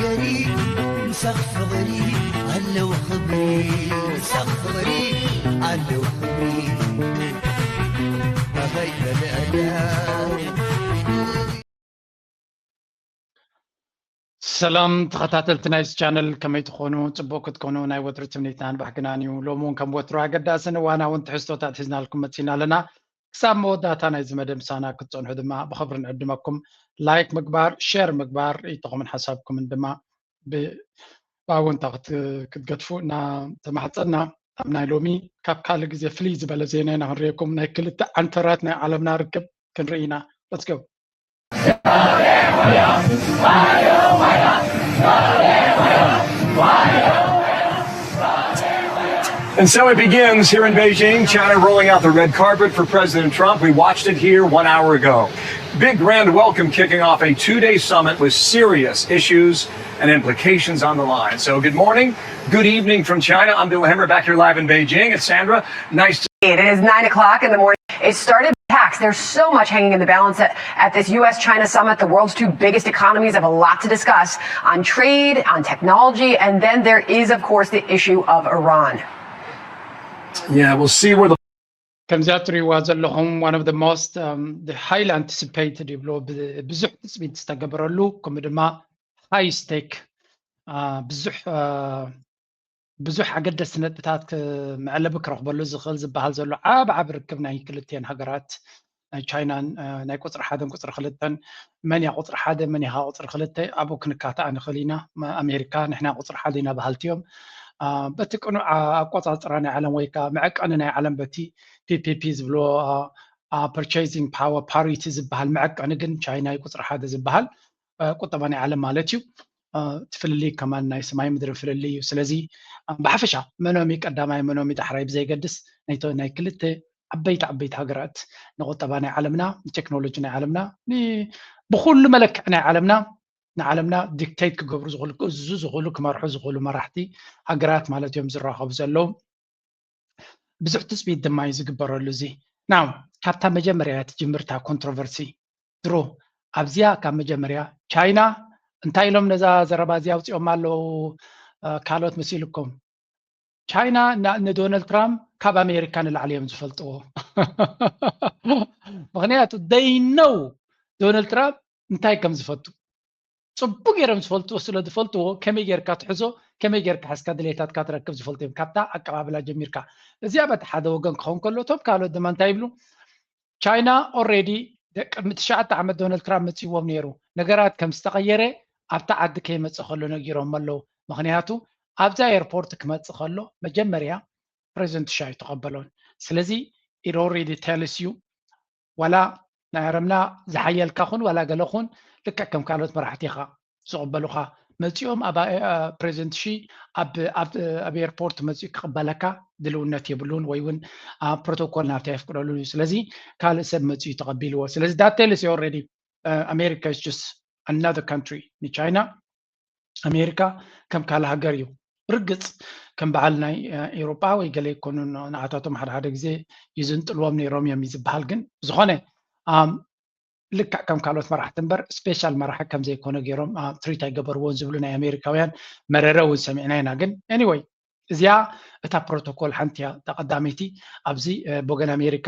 ምሳኽ ፍቕሪ ኣለዎ ክብሪ፣ ምሳኽ ፍቕሪ ኣለዎ ክብሪ። ኣበይ መለለያ። ሰላም ተኸታተልቲ ናይዚ ቻነል፣ ከመይ ትኾኑ? ጽቡቕ ክትኮኑ ናይ ወትሩ ትምኒትናን ባህግናን እዩ። ሎሚ እውን ከም ወትሩ ኣገዳስን እዋናውን ትሕዝቶታት ሒዝናልኩም መጺና ኣለና። ክሳብ መወዳእታ ናይዚ መደብ ምሳና ክትጸንሑ ድማ ብኽብሪ ንዕድመኩም። ላይክ ምግባር፣ ሸር ምግባር፣ ርእይቶኹምን ሓሳብኩምን ድማ ብኣወንታ ክትገድፉ እናተማሕጸና፣ ኣብ ናይ ሎሚ ካብ ካልእ ግዜ ፍልይ ዝበለ ዜና ኢና ክንርእየኩም። ናይ ክልተ ዓንተራት ናይ ዓለምና ርክብ ክንርኢ ኢና። Let's go. And so it begins here in Beijing, China rolling out the red carpet for President Trump. We watched it here one hour ago. Big grand welcome kicking off a two day summit with serious issues and implications on the line. So, good morning, good evening from China. I'm Bill Hemmer back here live in Beijing. It's Sandra. Nice to. It is nine o'clock in the morning. It started packs. There's so much hanging in the balance at, at this U S China summit. The world's two biggest economies have a lot to discuss on trade, on technology, and then there is, of course, the issue of Iran. Yeah, we'll see where the. ከምዚኣ ትሪእዋ ዘለኹም one of the most highly anticipated ይብሎ፣ ብዙሕ ትፅቢት ዝተገበረሉ፣ ከምኡ ድማ high stake፣ ብዙሕ ብዙሕ ኣገደስቲ ነጥብታት መዕለቢ ክረኽበሉ ዝኽእል ዝበሃል ዘሎ ዓብ ዓብ ርክብ ናይ ክልቲኤን ሃገራት፣ ናይ ቻይናን ናይ ቁፅሪ ሓደን ቁፅሪ ክልተን፣ መን እያ ቁፅሪ ሓደ፣ መን እያ ቁፅሪ ክልተ፣ ኣብኡ ክንካታኣ ንኽእል ኢና። ኣሜሪካ ንሕና ቁፅሪ ሓደ ኢና በሃልቲ እዮም። በቲ ቅኑዕ ኣቆፃፅራ ናይ ዓለም ወይ ከዓ መዐቀኒ ናይ ዓለም በቲ ፒፒፒ ዝብሎ purchasing power parity ዝበሃል መዐቀኒ ግን ቻይና እዩ ቁፅሪ ሓደ ዝበሃል። ቁጠባ ናይ ዓለም ማለት እዩ። እቲ ፍልልይ ከማን ናይ ሰማይ ምድሪ ፍልልይ እዩ። ስለዚ ብሓፈሻ መኖሚ ቀዳማይ መኖሚ ዳሕራይ ብዘይገድስ ናይ ክልተ ዓበይቲ ዓበይቲ ሃገራት ንቁጠባ ናይ ዓለምና ንቴክኖሎጂ ናይ ዓለምና ብኩሉ መለክዒ ናይ ዓለምና ንዓለምና dictate ክገብሩ ዝኽእሉ ክእዝዙ ዝኽእሉ ክመርሑ ዝኽእሉ መራሕቲ ሃገራት ማለት እዮም ዝራኸቡ ዘለዉ። ብዙሕ ትፅቢት ድማ እዩ ዝግበረሉ። እዚ ናው ካብታ መጀመርያ ትጅምርታ ኮንትሮቨርሲ ድሮ ኣብዚኣ ካብ መጀመርያ ቻይና እንታይ ኢሎም ነዛ ዘረባ እዚ ኣውፅኦም ኣለዉ። ካልኦት መሲልኩም ቻይና ንዶናልድ ትራምፕ ካብ ኣሜሪካ ንላዕሊ እዮም ዝፈልጥዎ። ምክንያቱ they know ዶናልድ ትራምፕ እንታይ ከም ዝፈቱ ፅቡቅ ገይሮም ዝፈልጥዎ ስለ ዝፈልጥዎ ከመይ ጌርካ ትሕዞ ከመይ ጌርካ ሕዝካ ድሌታትካ ትረክብ ዝፈልጡ እዮም። ካብታ ኣቀባብላ ጀሚርካ እዚኣ በቲ ሓደ ወገን ክኸውን ከሎ እቶም ካልኦት ድማ እንታይ ይብሉ? ቻይና already ቅድሚ ትሽዓተ ዓመት ዶናልድ ትራምፕ መፅዎም ነይሩ። ነገራት ከም ዝተቐየረ ኣብታ ዓዲ ከይመፅእ ከሎ ነጊሮም ኣለዉ። ምክንያቱ ኣብዛ ኤርፖርት ክመፅእ ከሎ መጀመርያ ፕሬዚደንት ሻይ ተቐበሎን። ስለዚ it already tells you ዋላ ናይ ዓረምና ዝሓየልካ ኹን ዋላ ገለ ኹን ልክዕ ከም ካልኦት መራሕቲ ኢኻ ዝቕበሉኻ መፂኦም ኣብ ፕሬዚደንት ሺ ኣብ ኤርፖርት መፂኡ ክቕበለካ ድልውነት የብሉን ወይ እውን ፕሮቶኮል ናብታ የፍቅደሉን እዩ። ስለዚ ካልእ ሰብ መፂኡ ተቐቢልዎ። ስለዚ that tells you already America is just another country ንቻይና ኣሜሪካ ከም ካልእ ሃገር እዩ። ብርግፅ ከም በዓል ናይ ኤውሮጳ ወይ ገለ ይኮኑ ንዓታቶም ሓደ ሓደ ግዜ ይዝንጥልዎም ነይሮም እዮም እዩ ዝበሃል። ግን ብዝኾነ ልክዕ ከም ካልኦት መራሕቲ እምበር special መራሒ ከም ዘይኮነ ገይሮም treat ኣይገበርዎን ዝብሉ ናይ ኣሜሪካውያን መረረ እውን ሰሚዕና ኢና። ግን anyway እዚኣ እታ ፕሮቶኮል ሓንቲ እያ። እታ ቀዳመይቲ ኣብዚ ብወገን ኣሜሪካ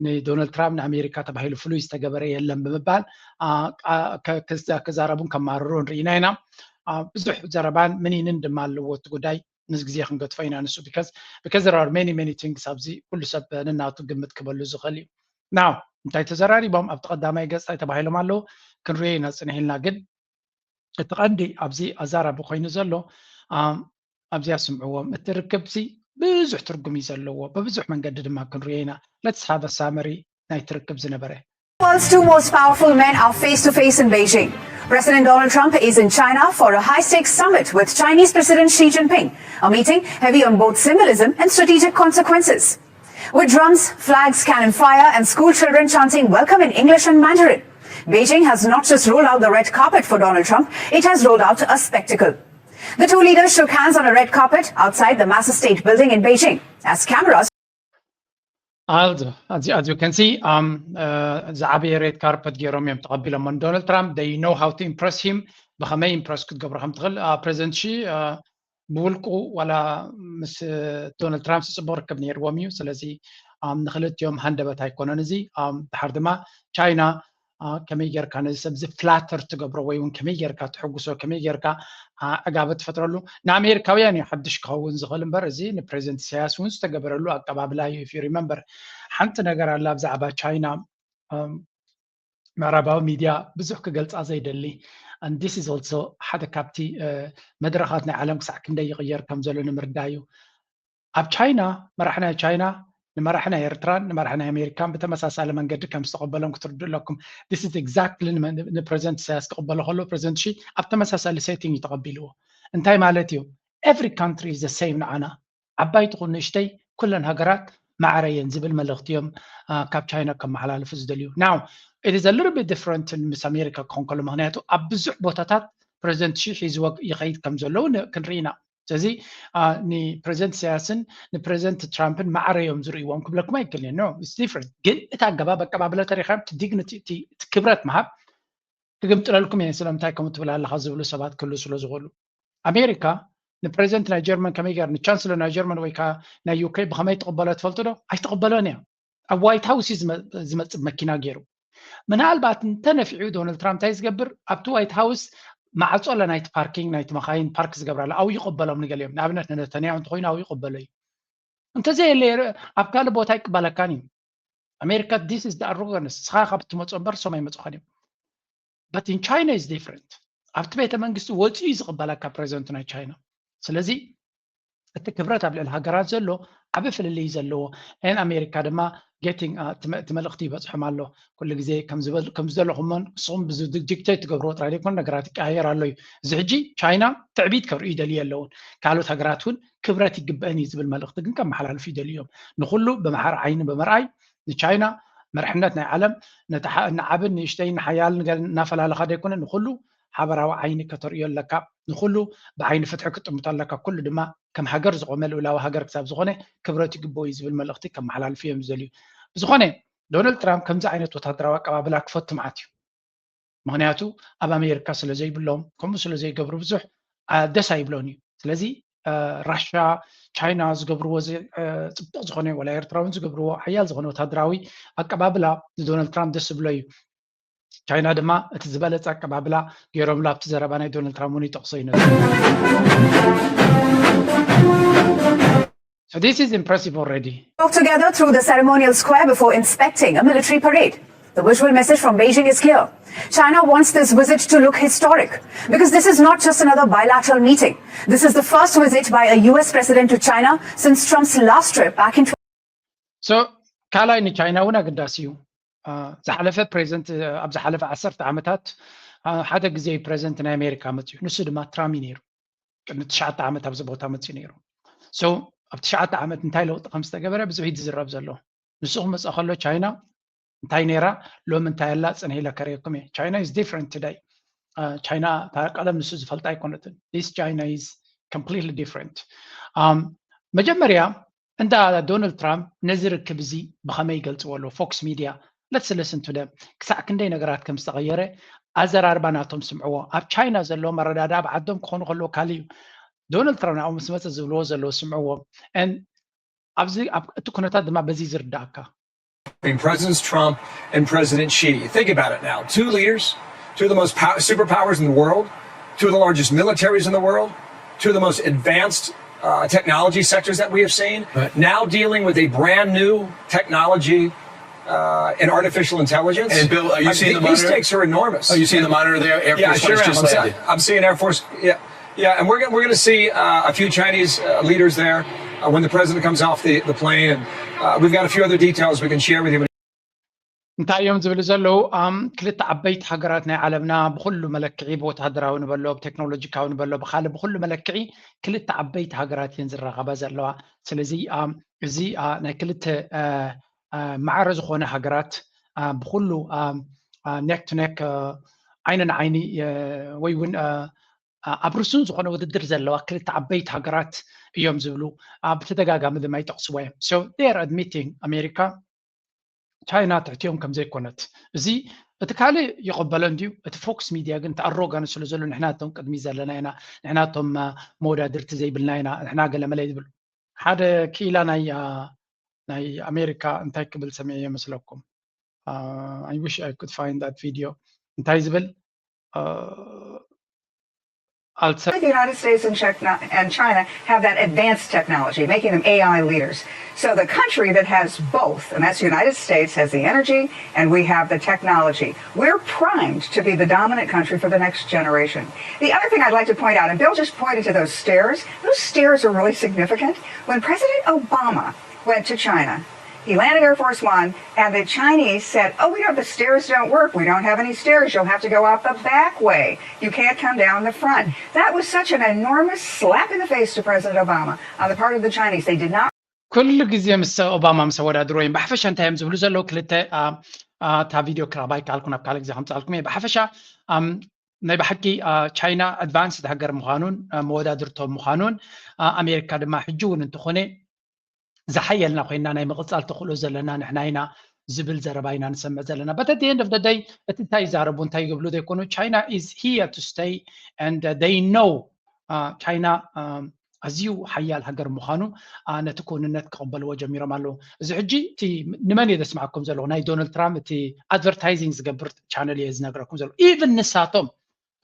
ንዶናልድ ትራምፕ ንኣሜሪካ ተባሂሉ ፍሉይ ዝተገበረ የለን ብምባል ክዛረቡን ከማርሩን ርኢና ኢና። ብዙሕ ዘረባን ምኒንን ድማ ኣለዎ እቲ ጉዳይ። ምስ ግዜ ክንገድፎ ኢና ንሱ because because there are many many things ኣብዚ ኩሉ ሰብ ነናቱ ግምት ክበሉ ዝኽእል እዩ። ናው እንታይ ተዘራሪቦም ኣብቲ ቀዳማይ ገፅ እንታይ ተባሂሎም ኣለዉ ክንሪኦ ኢና ፅንሕ ኢልና። ግን እቲ ቀንዲ ኣብዚ ኣዛራቢ ኮይኑ ዘሎ ኣብዚኣ ስምዕዎም። እቲ ርክብሲ ብዙሕ ትርጉም እዩ ዘለዎ። ብብዙሕ መንገዲ ድማ ክንሪኦ ኢና። Let's have a summary ናይቲ ርክብ ዝነበረ። World's two most powerful men are face to face in Beijing. President Donald Trump is in China for a high stakes summit with Chinese President Xi Jinping, a meeting heavy on both symbolism and strategic consequences. With drums, flags, cannon fire, and school children chanting welcome in English and Mandarin, Beijing has not just rolled out the red carpet for Donald Trump, it has rolled out a spectacle. The two leaders shook hands on a red carpet outside the Master State Building in Beijing as cameras Also, as you, as you can see, um, uh, ዝዓበየ red carpet ገይሮም እዮም ተቐቢሎሞ ንዶናልድ ትራምፕ። They know how to impress him። ብኸመይ ኢምፕረስ ክትገብሮ ከም ትኽእል። Uh, ፕሬዚደንት ሺ፣ uh, ብውልቁ ዋላ ምስ ዶናልድ ትራምፕ ዝፅቡቕ ርክብ ነይርዎም እዩ። ስለዚ፣ um፣ ንክልቲኦም ሃንደበት ኣይኮነን እዚ። Um፣ ድሓር ድማ ቻይና፣ uh፣ ከመይ ጌርካ ነዚ ሰብ እዚ ፍላተር ትገብሮ ወይ እውን ከመይ ጌርካ ትሕጉሶ፣ ከመይ ጌርካ፣ uh፣ ዕጋበት ትፈጥረሉ ንኣሜሪካውያን እዩ ሓድሽ ክኸውን ዝኽእል እምበር፣ እዚ ንፕሬዚደንት ኢሳያስ እውን ዝተገበረሉ ኣቀባብላ እዩ። If you remember፣ ሓንቲ ነገር ኣላ ብዛዕባ ቻይና፣ um፣ ምዕራባዊ ሚድያ ብዙሕ ክገልፃ ዘይደሊ፣ and this is also ሓደ ካብቲ፣ uh፣ መድረኻት ናይ ዓለም ክሳዕ ክንደይ ይቕየር ከም ዘሎ ንምርዳእ እዩ። ኣብ ቻይና፣ መራሒ ናይ ቻይና ንመራሒ ናይ ኤርትራን ንመራሒ ናይ ኣሜሪካን ብተመሳሳሊ መንገዲ ከም ዝተቐበሎም ክትርድኡ ኣለኩም። This is exactly ንመ-፣ ንፕሬዚደንት ኢሳያስ ክቕበሎ ከሎ ፕሬዚደንት ሺ ኣብ ተመሳሳሊ ሴቲንግ እዩ ተቐቢልዎ። እንታይ ማለት እዩ? Every country is the same ንዓና። ዓባይ ትኹን ንእሽተይ፣ ኩለን ሃገራት ማዕረ እየን ዝብል መልእኽቲ እዮም፣ uh፣ ካብ ቻይና ከመሓላልፉ ዝደልዩ። Now, it is a little bit different ምስ ኣሜሪካ ክኾን ከሎ፣ ምኽንያቱ ኣብ ብዙሕ ቦታታት ፕሬዚደንት ሺ ሒዝዎ ይኸይድ ከም ዘለዉ ን-፣ ክንርኢ ኢና። ስለዚ፣ uh፣ ንፕሬዚደንት ኢሳያስን ንፕሬዚደንት ትራምፕን ማዕረ እዮም ዝርእይዎም ክብለኩም ኣይክእልን እየ። No, it's different። ግን እቲ ኣገባብ ኣቀባብላ ተሪኻ እቲ ዲግኒቲ፣ እቲ፣ እቲ ክብረት ምሃብ ክግምጥለልኩም እየ፣ ስለምንታይ ከምኡ ትብል ኣለኻ ዝብሉ ሰባት ክህሉ ስለ ዝኽእሉ። ኣሜሪካ ንፕሬዚደንት ናይ ጀርመን ከመይ ገይራ፣ ንቻንስለር ናይ ጀርመን ወይ ከዓ ናይ ዩኬ ብኸመይ ትቕበሎ ትፈልጡ ዶ? ኣይትቕበሎን እያ። ኣብ ዋይት ሃውስ እዩ ዝመ-፣ ዝመጽእ መኪና ገይሩ። ምናልባት እንተነፊዑ ዶናልድ ትራምፕ እንታይ ዝገብር? ኣብቲ ዋይት ሃውስ ማዕጾ ኣለ ናይቲ ፓርኪንግ፣ ናይቲ መኻይን ፓርክ ዝገብራሉ፣ ኣብኡ ይቕበሎም ንገሊኦም። ንኣብነት ንነተንያሁ እንተኾይኑ ኣብኡ ይቕበሎ እዩ። እንተዘየለ ኣብ ካልእ ቦታ ኣይቅበለካን እዩ። ኣሜሪካ፣ this is the arrogance። ንስኻ ካብ ትመጾ እምበር እሶም ኣይመጹኻን እዮም። But in China is different። ኣብቲ ቤተ መንግስቲ ወፂኡ እዩ ዝቕበለካ ፕሬዚደንት ናይ ቻይና። ስለዚ እቲ ክብረት ኣብ ልዕሊ ሃገራት ዘሎ ዓቢ ፍልልይ ዘለዎ፣ ን ኣሜሪካ ድማ getting፣ uh፣ እቲ መ-፣ እቲ መልእኽቲ ይበፅሖም ኣሎ። ኩሉ ግዜ ከም ዝበል-፣ ከም ዝደለኹሞን ንስኹም ብዙ ዲክቴት ትገብርዎ ጥራይ ዘይኮነ ነገራት ይቀያየር ኣሎ እዩ። እዚ ሕጂ ቻይና ትዕቢት ከርእዩ ይደልዩ ኣለውን። ካልኦት ሃገራት እውን ክብረት ይግበአን እዩ ዝብል መልእኽቲ ግን ከመሓላልፉ ይደልዩ እዮም። ንኹሉ ብመሓሪ ዓይኒ ብምርኣይ ንቻይና መርሕነት ናይ ዓለም ነቲ ሓ-፣ ንዓብን ንእሽተይ ንሓያል ንገ-፣ እናፈላለኻ ዘይኮነ ንኹሉ ሓበራዊ ዓይኒ ከተርእዮ ኣለካ። ንኹሉ ብዓይኒ ፍትሒ ክትጥምቶ ኣለካ። ኩሉ ድማ ከም ሃገር ዝቖመ ልኡላዊ ሃገር ክሳብ ዝኾነ ክብረት ይግበኦ እዩ ዝብል መልእኽቲ ከመሓላልፉ እዮም ዝደልዩ። ብዝኾነ ዶናልድ ትራምፕ ከምዚ ዓይነት ወታደራዊ ኣቀባብላ ክፈቱ መዓት እዩ። ምኽንያቱ ኣብ ኣሜሪካ ስለ ዘይብሎም፣ ከምኡ ስለ ዘይገብሩ ብዙሕ፣ አ፣ ደስ ኣይብሎን እዩ። ስለዚ፣ አ፣ ራሻ፣ ቻይና ዝገብርዎ ዘ-፣ አ፣ ጽቡቕ ዝኾነ፣ ወላ ኤርትራ እውን ዝገብርዎ ሓያል ዝኾነ ወታደራዊ ኣቀባብላ ንዶናልድ ትራምፕ ደስ ዝብሎ እዩ። ቻይና ድማ እቲ ዝበለጸ ኣቀባብላ ገይሮምሉ ኣብቲ ዘረባ ናይ ዶናልድ ትራምፕ እውን ይጠቕሶ እዩ ነቲ። So this is impressive already. Walk together through the ceremonial square before inspecting a military parade. The visual message from Beijing is clear. China wants this visit to look historic because this is not just another bilateral meeting. This is the first visit by a U S president to China since Trump's last trip back in So ካልኣይ ንቻይና እውን ኣገዳሲ እዩ። አ፣ ዝሓለፈ ፕሬዚደንት፣ ኣብ ዝሓለፈ ዓሰርተ ዓመታት፣ አ፣ ሓደ ግዜ ፕሬዚደንት ናይ ኣሜሪካ መፅዩ፣ ንሱ ድማ ትራምፕ እዩ ነይሩ። ቅድሚ ትሽዓተ ዓመት ኣብዚ ቦታ መፅዩ ነይሩ። So ኣብ ትሽዓተ ዓመት እንታይ ለውጢ ከም ዝተገበረ ብዙሕ እዩ ዝዝረብ ዘሎ። ንሱ ክመፅእ ከሎ ቻይና እንታይ ነይራ፣ ሎሚ እንታይ ኣላ፣ ፅንሕ ኢለ ከርእየኩም እየ። China is different today። አ፣ ቻይና እታ ቀደም ንሱ ዝፈልጣ ኣይኮነትን። This China is completely different። Um፣ መጀመርያ እንዳ ዶናልድ ትራምፕ ነዚ ርክብ እዚ ብኸመይ ይገልፅዎ ኣለዉ? ፎክስ ሚድያ፣ let's listen to them። ክሳዕ ክንደይ ነገራት ከም ዝተቐየረ ኣዘራርባ ናቶም ስምዕዎ። ኣብ ቻይና ዘለዎም ኣረዳድኣ ኣብ ዓዶም ክኾኑ ከለዉ ካልእ እዩ። ዶናልድ ትራምፕ ንዕኦም ምስ መፀ ዝብልዎ ዘለዉ ስምዕዎ። And ኣብዚ ኣብ እቲ ኩነታት ድማ በዚ ዝርዳእካ። Between Presidents Trump and President Xi. Think about it now. Two leaders, two of the most pow- superpowers in the world, two of the largest militaries in the world, two of the most advanced uh, technology sectors that we have seen, Right. now dealing with a brand new technology uh, in artificial intelligence. And Bill, are you I- seeing the- the these monitor? stakes are enormous. Are you seeing the monitor there? Air Yeah, I Force sure One am. just I'm, landed. se- I'm seeing Air Force. Yeah, yeah, and we're gonna, we're going to see uh, a few Chinese uh, leaders there uh, when the president comes off the, the plane, and uh, we've got a few other details we can share with you. እንታይ እዮም ዝብሉ ዘለዉ? ኣም፣ ክልተ ዓበይቲ ሃገራት ናይ ዓለምና ብኩሉ መለክዒ፣ ብወተሃደራዊ ንበሎ፣ ብቴክኖሎጂካዊ ንበሎ፣ ብካልእ ብኩሉ መለክዒ ክልተ ዓበይቲ ሃገራት እየን ዝራኸባ ዘለዋ። ስለዚ ኣም፣ እዚ ኣ፣ ናይ ክልተ ኣ፣ ኣ፣ ማዕረ ዝኾነ ሃገራት ኣ፣ ብኩሉ ኔክ ቱ ኔክ ዓይኒ ንዓይኒ አ፣ ወይ እውን አ፣ ኣብ ርሱን ዝኾነ ውድድር ዘለዋ ክልተ ዓበይቲ ሃገራት እዮም ዝብሉ ብተደጋጋሚ ድማ ይጠቕስዎ እዮም። So they're admitting ኣሜሪካ ቻይና ትሕቲኦም ከም ዘይኮነት። እዚ እቲ ካልእ ይቕበሎ እንድዩ፣ እቲ ፎክስ ሚድያ ግን እቲ ኣሮጋንስ ስለ ዘሎ ንሕና እቶም ቅድሚ ዘለና ኢና፣ ንሕና እቶም መወዳድርቲ ዘይብልና ኢና፣ ንሕና ገለመለ ዝብል ሓደ ክኢላ ናይ ናይ ኣሜሪካ እንታይ ክብል ሰሚዐ ይመስለኩም? I wish I could find that video። እንታይ ዝብል The United States and China, and China have that advanced technology, making them A I leaders. So the country that has both, and that's the United States, has the energy, and we have the technology. We're primed to be the dominant country for the next generation. The other thing I'd like to point out, and Bill just pointed to those stairs, those stairs are really significant. When President Obama went to China, he landed Air Force One, and the Chinese said, "Oh, we don't, the stairs don't work. We don't have any stairs. You'll have to go out the back way. You can't come down the front." That was such an enormous slap in the face to President Obama on the part of the Chinese. They did not. ኩሉ ግዜ ምስ ኦባማ ምስ ኣወዳድሮ እዮም ብሓፈሻ እንታይ እዮም ዝብሉ ዘለዉ ክልተ እታ ቪድዮ ክረኽባ ይከኣልኩ ናብ ካልእ ግዜ ከምፅኣልኩም እየ ብሓፈሻ ናይ ብሓቂ ቻይና ኣድቫንስድ ሃገር ምዃኑን መወዳድርቶም ምዃኑን ኣሜሪካ ድማ ሕጂ እውን እንተኾነ ዝሓየልና ኮይና ናይ ምቕፃል ተኽእሎ ዘለና ንሕና ኢና ዝብል ዘረባ ኢና ንሰምዕ ዘለና but at the end of the day እቲ እንታይ ይዛረቡ እንታይ ይብሉ ዘይኮኑ China is here to stay and they know ቻይና ኣዝዩ ሓያል ሃገር ምዃኑ ነቲ ክውንነት ክቕበልዎ ጀሚሮም ኣለዉ እዚ ሕጂ እቲ ንመን እየ ዘስማዓኩም ዘለኹ ናይ ዶናልድ ትራምፕ እቲ ኣድቨርታይዚንግ ዝገብር ቻነል እየ ዝነግረኩም ዘለኹ ኢቭን ንሳቶም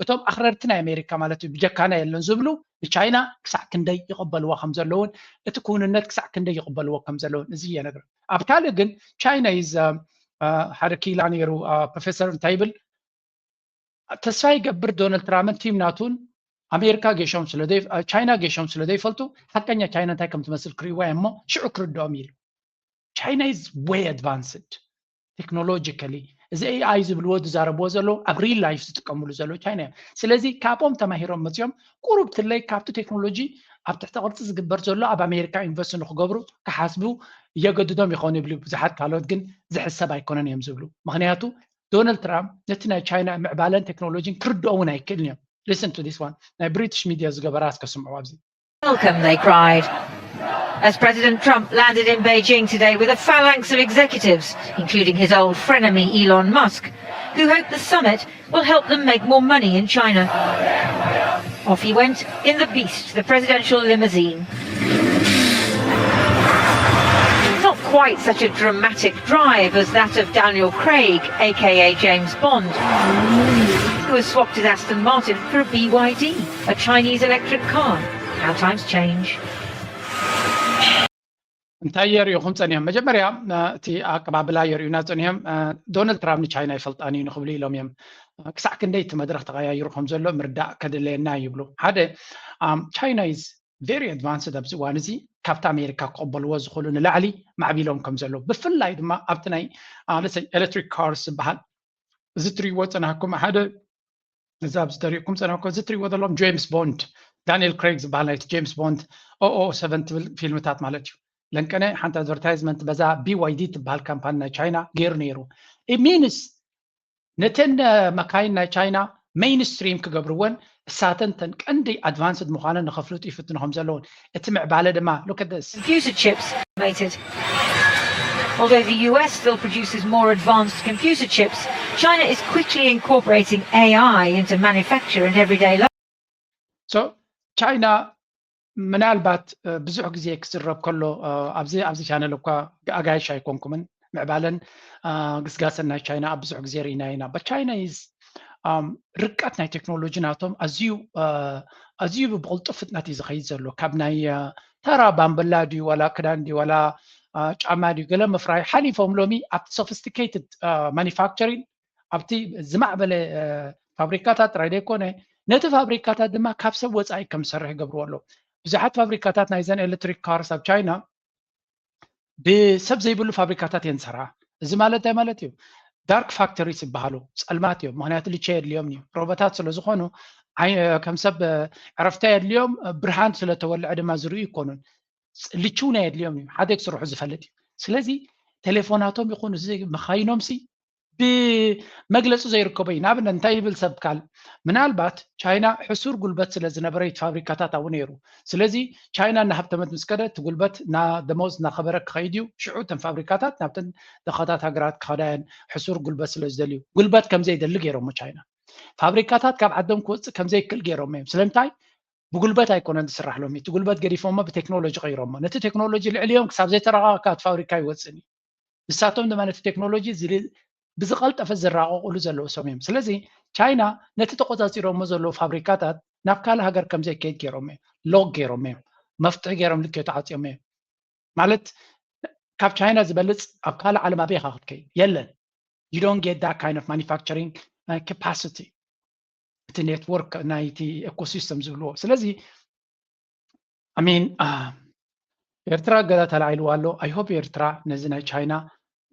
እቶም ኣኽረርቲ ናይ ኣሜሪካ ማለት እዩ ብጀካና የለን ዝብሉ ንቻይና ክሳዕ ክንደይ ይቕበልዋ ከም ዘለውን እቲ ክውንነት ክሳዕ ክንደይ ይቕበልዎ ከም ዘለውን እዚ እየ ነግር ኣብ ካልእ ግን ቻይና ይዝ ሓደ ኪላ ነይሩ ፕሮፌሰር እንታይ ይብል ተስፋ ይገብር ዶናልድ ትራምፕን ቲም ናቱን ኣሜሪካ ጌሾም ቻይና ጌሾም ስለ ዘይፈልጡ ሓቀኛ ቻይና እንታይ ከም ትመስል ክርእዋ እሞ ሽዑ ክርድኦም ኢሉ China is way advanced technologically እዚ AI ዝብልዎ ዝዛረብዎ ዘለዉ ኣብ real life ዝጥቀምሉ ዘለዉ ቻይና እዮም ስለዚ ካብኦም ተማሂሮም መፅኦም ቁሩብ ትለይ ካብቲ ቴክኖሎጂ ኣብ ትሕቲ ቅርፂ ዝግበር ዘሎ ኣብ ኣሜሪካ ኢንቨስት ንክገብሩ ክሓስቡ የገድዶም ይኸውን ይብሉ ብዙሓት ካልኦት ግን ዝሕሰብ ኣይኮነን እዮም ዝብሉ ምክንያቱ ዶናልድ ትራምፕ ነቲ ናይ ቻይና ምዕባለን ቴክኖሎጂን ክርድኦ እውን ኣይክእልን እዮም listen to this one ናይ ብሪቲሽ ሚድያ ዝገበራ እስከ ስምዑ ኣብዚ Welcome, they cried. As President Trump landed in Beijing today with a phalanx of executives, including his old frenemy Elon Musk, who hope the summit will help them make more money in China. Off he went in the Beast, the presidential limousine. Not quite such a dramatic drive as that of Daniel Craig, aka James Bond, who has swapped his Aston Martin for a B Y D, a Chinese electric car. How times change. እንታይ የርእኹም ጸኒሖም መጀመርያ እቲ ኣቀባብላ የርእዩና ጸኒሖም ዶናልድ ትራምፕ ንቻይና ይፈልጣን እዩ ንክብሉ ኢሎም እዮም ክሳዕ ክንደይ እቲ መድረክ ተቀያይሩ ከም ዘሎ ምርዳእ ከድለየና ይብሉ ሓደ ቻይና is very advanced ኣብዚ እዋን እዚ ካብቲ ኣሜሪካ ክቕበልዎ ዝኽእሉ ንላዕሊ ማዕቢሎም ከም ዘለዉ ብፍላይ ድማ ኣብቲ ናይ let's say electric cars ዝበሃል እዚ ትሪእዎ ጸናሕኩም ሓደ እዚ ኣብዚ ተሪእኩም ጸናሕኩም እዚ ትሪእዎ ዘለኹም ጄምስ ቦንድ ዳንኤል ክሬግ ዝበሃል ናይቲ ጄምስ ቦንድ ኦኦ ሰቨን ትብል ፊልምታት ማለት እዩ ለንቀነ ሓንቲ ኣድቨርታይዝመንት በዛ BYD ትበሃል ካምፓኒ ናይ ቻይና ገይሩ ነይሩ ሚንስ ነተን መካይን ናይ ቻይና ሜይንስትሪም ክገብርወን እሳተን ተን ቀንዲ ኣድቫንስድ ምዃነን ንኸፍልጡ ይፍትኑ ከም ዘለውን እቲ ምዕባለ ድማ look at this Computer chips automated. Although the U S still produces more advanced computer chips, China is quickly incorporating A I into manufacture and everyday life. So ቻይና ምናልባት ብዙሕ ግዜ ክዝረብ ከሎ ኣብዚ ኣብዚ ቻነል እኳ ኣጋይሽ ኣይኮንኩምን ምዕባለን ግስጋሰን ናይ ቻይና ኣብ ብዙሕ ግዜ ርኢና ኢና ቻይና ርቀት ናይ ቴክኖሎጂ ናቶም ኣዝዩ ኣዝዩ ብቕልጡፍ ፍጥነት እዩ ዝኸይድ ዘሎ ካብ ናይ ተራ ባምበላ ድዩ ዋላ ክዳን ድዩ ዋላ ጫማ ድዩ ገለ ምፍራይ ሓሊፎም ሎሚ ኣብቲ sophisticated manufacturing ኣብቲ ዝማዕበለ ፋብሪካታት ጥራይ ዘይኮነ ነቲ ፋብሪካታት ድማ ካብ ሰብ ወፃኢ ከም ዝሰርሕ ይገብርዎ ኣለዉ ብዙሓት ፋብሪካታት ናይዘን ኤሌክትሪክ ካርስ ኣብ ቻይና ብሰብ ዘይብሉ ፋብሪካታት እየን ዝሰርሓ እዚ ማለት እንታይ ማለት እዩ ዳርክ ፋክተሪስ ይበሃሉ ፀልማት እዮም ምክንያቱ ልቸ የድልዮም እዩ ሮቦታት ስለ ዝኾኑ ከም ሰብ ዕረፍታ የድልዮም ብርሃን ስለተወልዐ ድማ ዝርእዩ ይኮኑን ልችው ናይ የድልዮም እዩ ሓደ ክስርሑ ዝፈልጥ እዩ ስለዚ ቴሌፎናቶም ይኹን እዚ መካይኖም ሲ ብመግለፂ ዘይርከቦ እዩ። ንኣብነት እንታይ ይብል ሰብ ካል፣ ምናልባት ቻይና ሕሱር ጉልበት ስለ ዝነበረ እቲ ፋብሪካታት ኣብኡ ነይሩ። ስለዚ ቻይና እናሃብተመት ምስ ከደ እቲ ጉልበት እና ደሞዝ እናኸበረ ክኸይድ እዩ። ሽዑ እተን ፋብሪካታት ናብተን ደኻታት ሃገራት ክኸዳ እየን፣ ሕሱር ጉልበት ስለ ዝደልዩ። ጉልበት ከም ዘይደሊ ገይሮሞ ቻይና። ፋብሪካታት ካብ ዓዶም ክወፅእ ከም ዘይክእል ገይሮሞ እዮም። ስለምንታይ? ብጉልበት ኣይኮነን ዝስራሕ ሎሚ። እቲ ጉልበት ገዲፎሞ ብቴክኖሎጂ ቀይሮሞ። ነቲ ቴክኖሎጂ ልዕልዮም ክሳብ ዘይተረጋጋካ እቲ ፋብሪካ ይወፅእን እዩ። ንሳቶም ድማ ነቲ ቴክኖሎጂ ዝል- ብዝቐልጠፈ ዝራቐቑሉ ዘለዉ ሰብ እዮም። ስለዚ ቻይና ነቲ ተቆፃፂሮሞ ዘለዉ ፋብሪካታት ናብ ካልእ ሃገር ከም ዘይከይድ ገይሮም እዮም። ሎክ ገይሮም እዮም። መፍትሒ ገይሮም ልክዮ ተዓፅዮም እዮም። ማለት ካብ ቻይና ዝበልፅ ኣብ ካልእ ዓለም ኣበይ ኢኻ ክትከይድ? የለን። You don't get that kind of manufacturing capacity። እቲ ኔትወርክ ናይቲ ኤኮሲስተም ዝብልዎ። ስለዚ I mean ኤርትራ ገዛ ተላዒልዋ ኣሎ። I hope ኤርትራ ነዚ ናይ ቻይና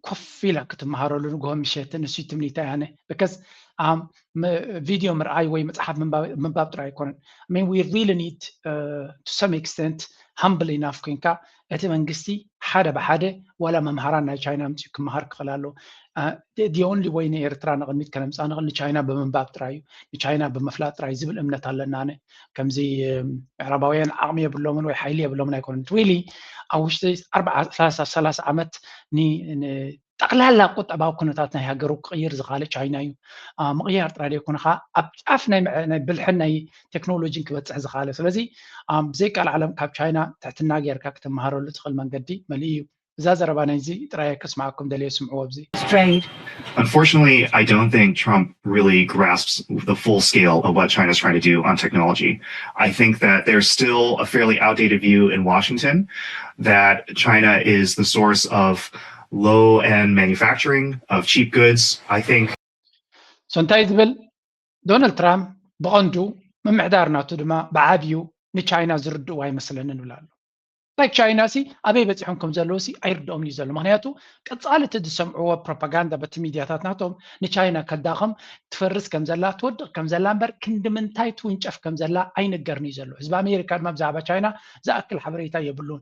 ኮፍ ኢላ ክትመሃረሉ ንግሆ ምሸትን ንሱ ትምኒታ ያነ because ቪድዮ ምርኣይ ወይ መፅሓፍ ምንባብ ጥራይ ኣይኮነን። I mean we really need to some extent humble enough ኮይንካ እቲ መንግስቲ ሓደ ብሓደ ዋላ መምሃራን ናይ ቻይና ምፅኡ ክመሃር ክኽእል ኣሎ። The only way ንኤርትራ ንቕድሚት ከነምፃ ንኽእል ንቻይና ብምንባብ ጥራይ እዩ፣ ንቻይና ብምፍላጥ ጥራይ ዝብል እምነት ኣለና። ኣነ ከምዚ ምዕራባውያን ዓቕሚ የብሎምን ወይ ሓይሊ የብሎምን ኣይኮነን። Really ኣብ ውሽጢ ኣርባዓ ሰላሳ ዓመት ጠቕላላ ቁጠባዊ ኩነታት ናይ ሃገሩ ክቕይር ዝኽኣለ ቻይና እዩ። ምቕያር ጥራይ ዘይኮነ ከዓ ኣብ ጫፍ ናይ ብልሕን ናይ ቴክኖሎጂን ክበፅሕ ዝኽኣለ። ስለዚ ብዘይቃል ዓለም ካብ ቻይና ትሕትና ጌርካ ክትመሃረሉ ትኽእል መንገዲ መሊኡ እዩ። እዛ ዘረባ ናይዚ ጥራይ ከስምዓኩም ደልየ፣ ስምዕዎ። ኣብዚ trade Unfortunately, I don't think Trump really grasps the full scale of what China's trying to do on technology. I think that there's still a fairly outdated view in Washington that China is the source of low-end manufacturing, of cheap goods. I think so እንታይ ዝብል ዶናልድ ትራምፕ ብቐንዱ ምምሕዳር ናቱ ድማ ብዓብዩ ንቻይና ዝርድእዎ ኣይመስለንን ይብል ኣሎ። ላይክ ቻይና ሲ ኣበይ በፂሖም ከም ዘለዉ ሲ ኣይርድኦም እዩ ዘሎ። ምክንያቱ ቀፃሊ እቲ ዝሰምዕዎ ፕሮፓጋንዳ በቲ ሚድያታት ናቶም ንቻይና ከዳኸም ትፈርስ ከም ዘላ ትወድቕ ከም ዘላ እምበር ክንዲ ምንታይ ትውንጨፍ ከም ዘላ ኣይንገርን እዩ ዘሎ። ህዝቢ ኣሜሪካ ድማ ብዛዕባ ቻይና ዝኣክል ሓበሬታ የብሉን።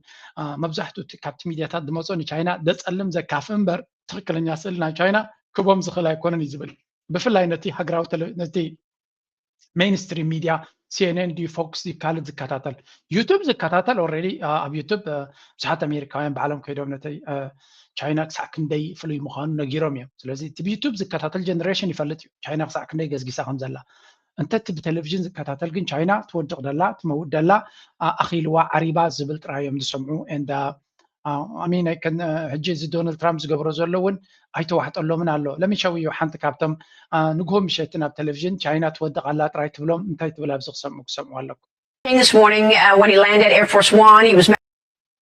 መብዛሕትኡ ካብቲ ሚድያታት ዝመፁ ንቻይና ዘፀልም ዘካፍእ እምበር ትኽክለኛ ስእሊ ናይ ቻይና ክቦም ዝኽእል ኣይኮነን እዩ ዝብል። ብፍላይ ነቲ ሃገራዊ ነቲ ሜይንስትሪም ሚድያ ሲኤንኤን ድዩ ፎክስ ድዩ ካልእ ዝከታተል ዩቱብ ዝከታተል ኦልሬዲ ኣብ ዩቱብ ብዙሓት ኣሜሪካውያን ባዕሎም ከይዶም ነቲ ቻይና ክሳዕ ክንደይ ፍሉይ ምዃኑ ነጊሮም እዮም። ስለዚ እቲ ብዩቱብ ዝከታተል ጀነሬሽን ይፈልጥ እዩ ቻይና ክሳዕ ክንደይ ገዝጊሳ ከም ዘላ። እንተ እቲ ብቴሌቪዥን ዝከታተል ግን ቻይና ትወድቕ ደላ ትመውት ደላ ኣኺልዋ ዓሪባ ዝብል ጥራይ እዮም ዝሰምዑ። And I mean ሕጂ እዚ ዶናልድ ትራምፕ ዝገብሮ ዘሎ እውን ኣይተዋሕጠሎምን ኣሎ። ለሚሸው እዩ ሓንቲ ካብቶም ንግሆ ምሸትን ኣብ ቴሌቪዥን ቻይና ትወድቕ ኣላ ጥራይ ትብሎም እንታይ ትብል ኣብዚ ክሰምዑ ክሰምዑ ኣለኩም። This morning uh, when he landed Air Force One, he was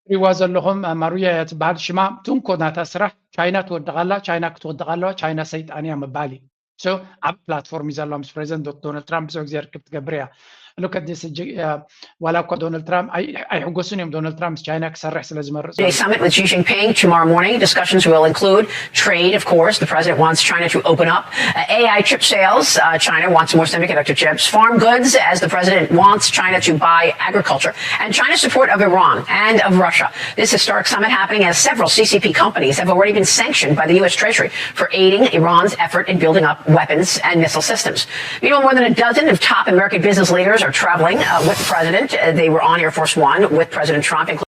ትሪዋ ዘለኹም ማሩያ እያ ትበሃል ሽማ። ትንኮ ናታ ስራሕ ቻይና ትወድቕ ኣላ፣ ቻይና ክትወድቕ ኣለዋ፣ ቻይና ሰይጣን እያ ምባል እዩ። So ዓብ ፕላትፎርም እዩ ዘለዋ ምስ ፕሬዚደንት ዶናልድ ትራምፕ ብዙሕ ግዜ ርክብ ትገብር እያ። Look at this ዋላ እኳ ዶናልድ ትራምፕ ኣይሕጎስን እዮም ዶናልድ ትራምፕ ምስ ቻይና ክሰርሕ ስለ ዝመርፅ ዘሎ። Summit with Xi Jinping tomorrow morning. Discussions will include trade, of course. The president wants China to open up uh, A I chip sales. Uh, China wants more semiconductor chips. Farm goods, as the president wants China to buy agriculture. And China's support of Iran and of Russia. This historic summit happening as several C C P companies have already been sanctioned by the U S Treasury for aiding Iran's effort in building up weapons and missile systems. Meanwhile, more than a dozen of top American business leaders are traveling uh, with the president. Uh, they were on Air Force One with President Trump, including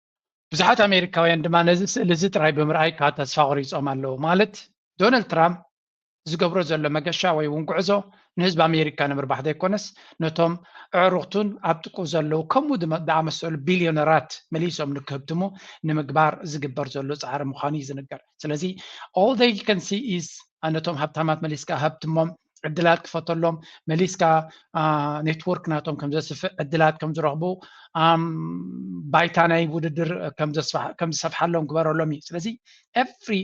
ብዙሓት ኣሜሪካውያን ድማ ነዚ ስእሊ እዚ ጥራይ ብምርኣይ ካብ ተስፋ ቆሪጾም ኣለዉ። ማለት ዶናልድ ትራምፕ ዝገብሮ ዘሎ መገሻ ወይ እውን ጉዕዞ ንህዝቢ ኣሜሪካ ንምርባሕ ዘይኮነስ ነቶም ኣዕሩኽቱን ኣብ ጥቁ ዘለዉ ከምኡ ዝኣመሰሉ ቢልዮነራት መሊሶም ንክህብትሙ ንምግባር ዝግበር ዘሎ ፃዕሪ ምዃኑ እዩ ዝንገር። ስለዚ all they can see is ነቶም ሃብታማት መሊስካ ሃብትሞም ዕድላት ክፈተሎም መሊስካ ኔትወርክ ናቶም ከም ዘስፍእ ዕድላት ከም ዝረኽቡ ባይታ ናይ ውድድር ከም ዝሰፍሓሎም ግበረሎም እዩ። ስለዚ every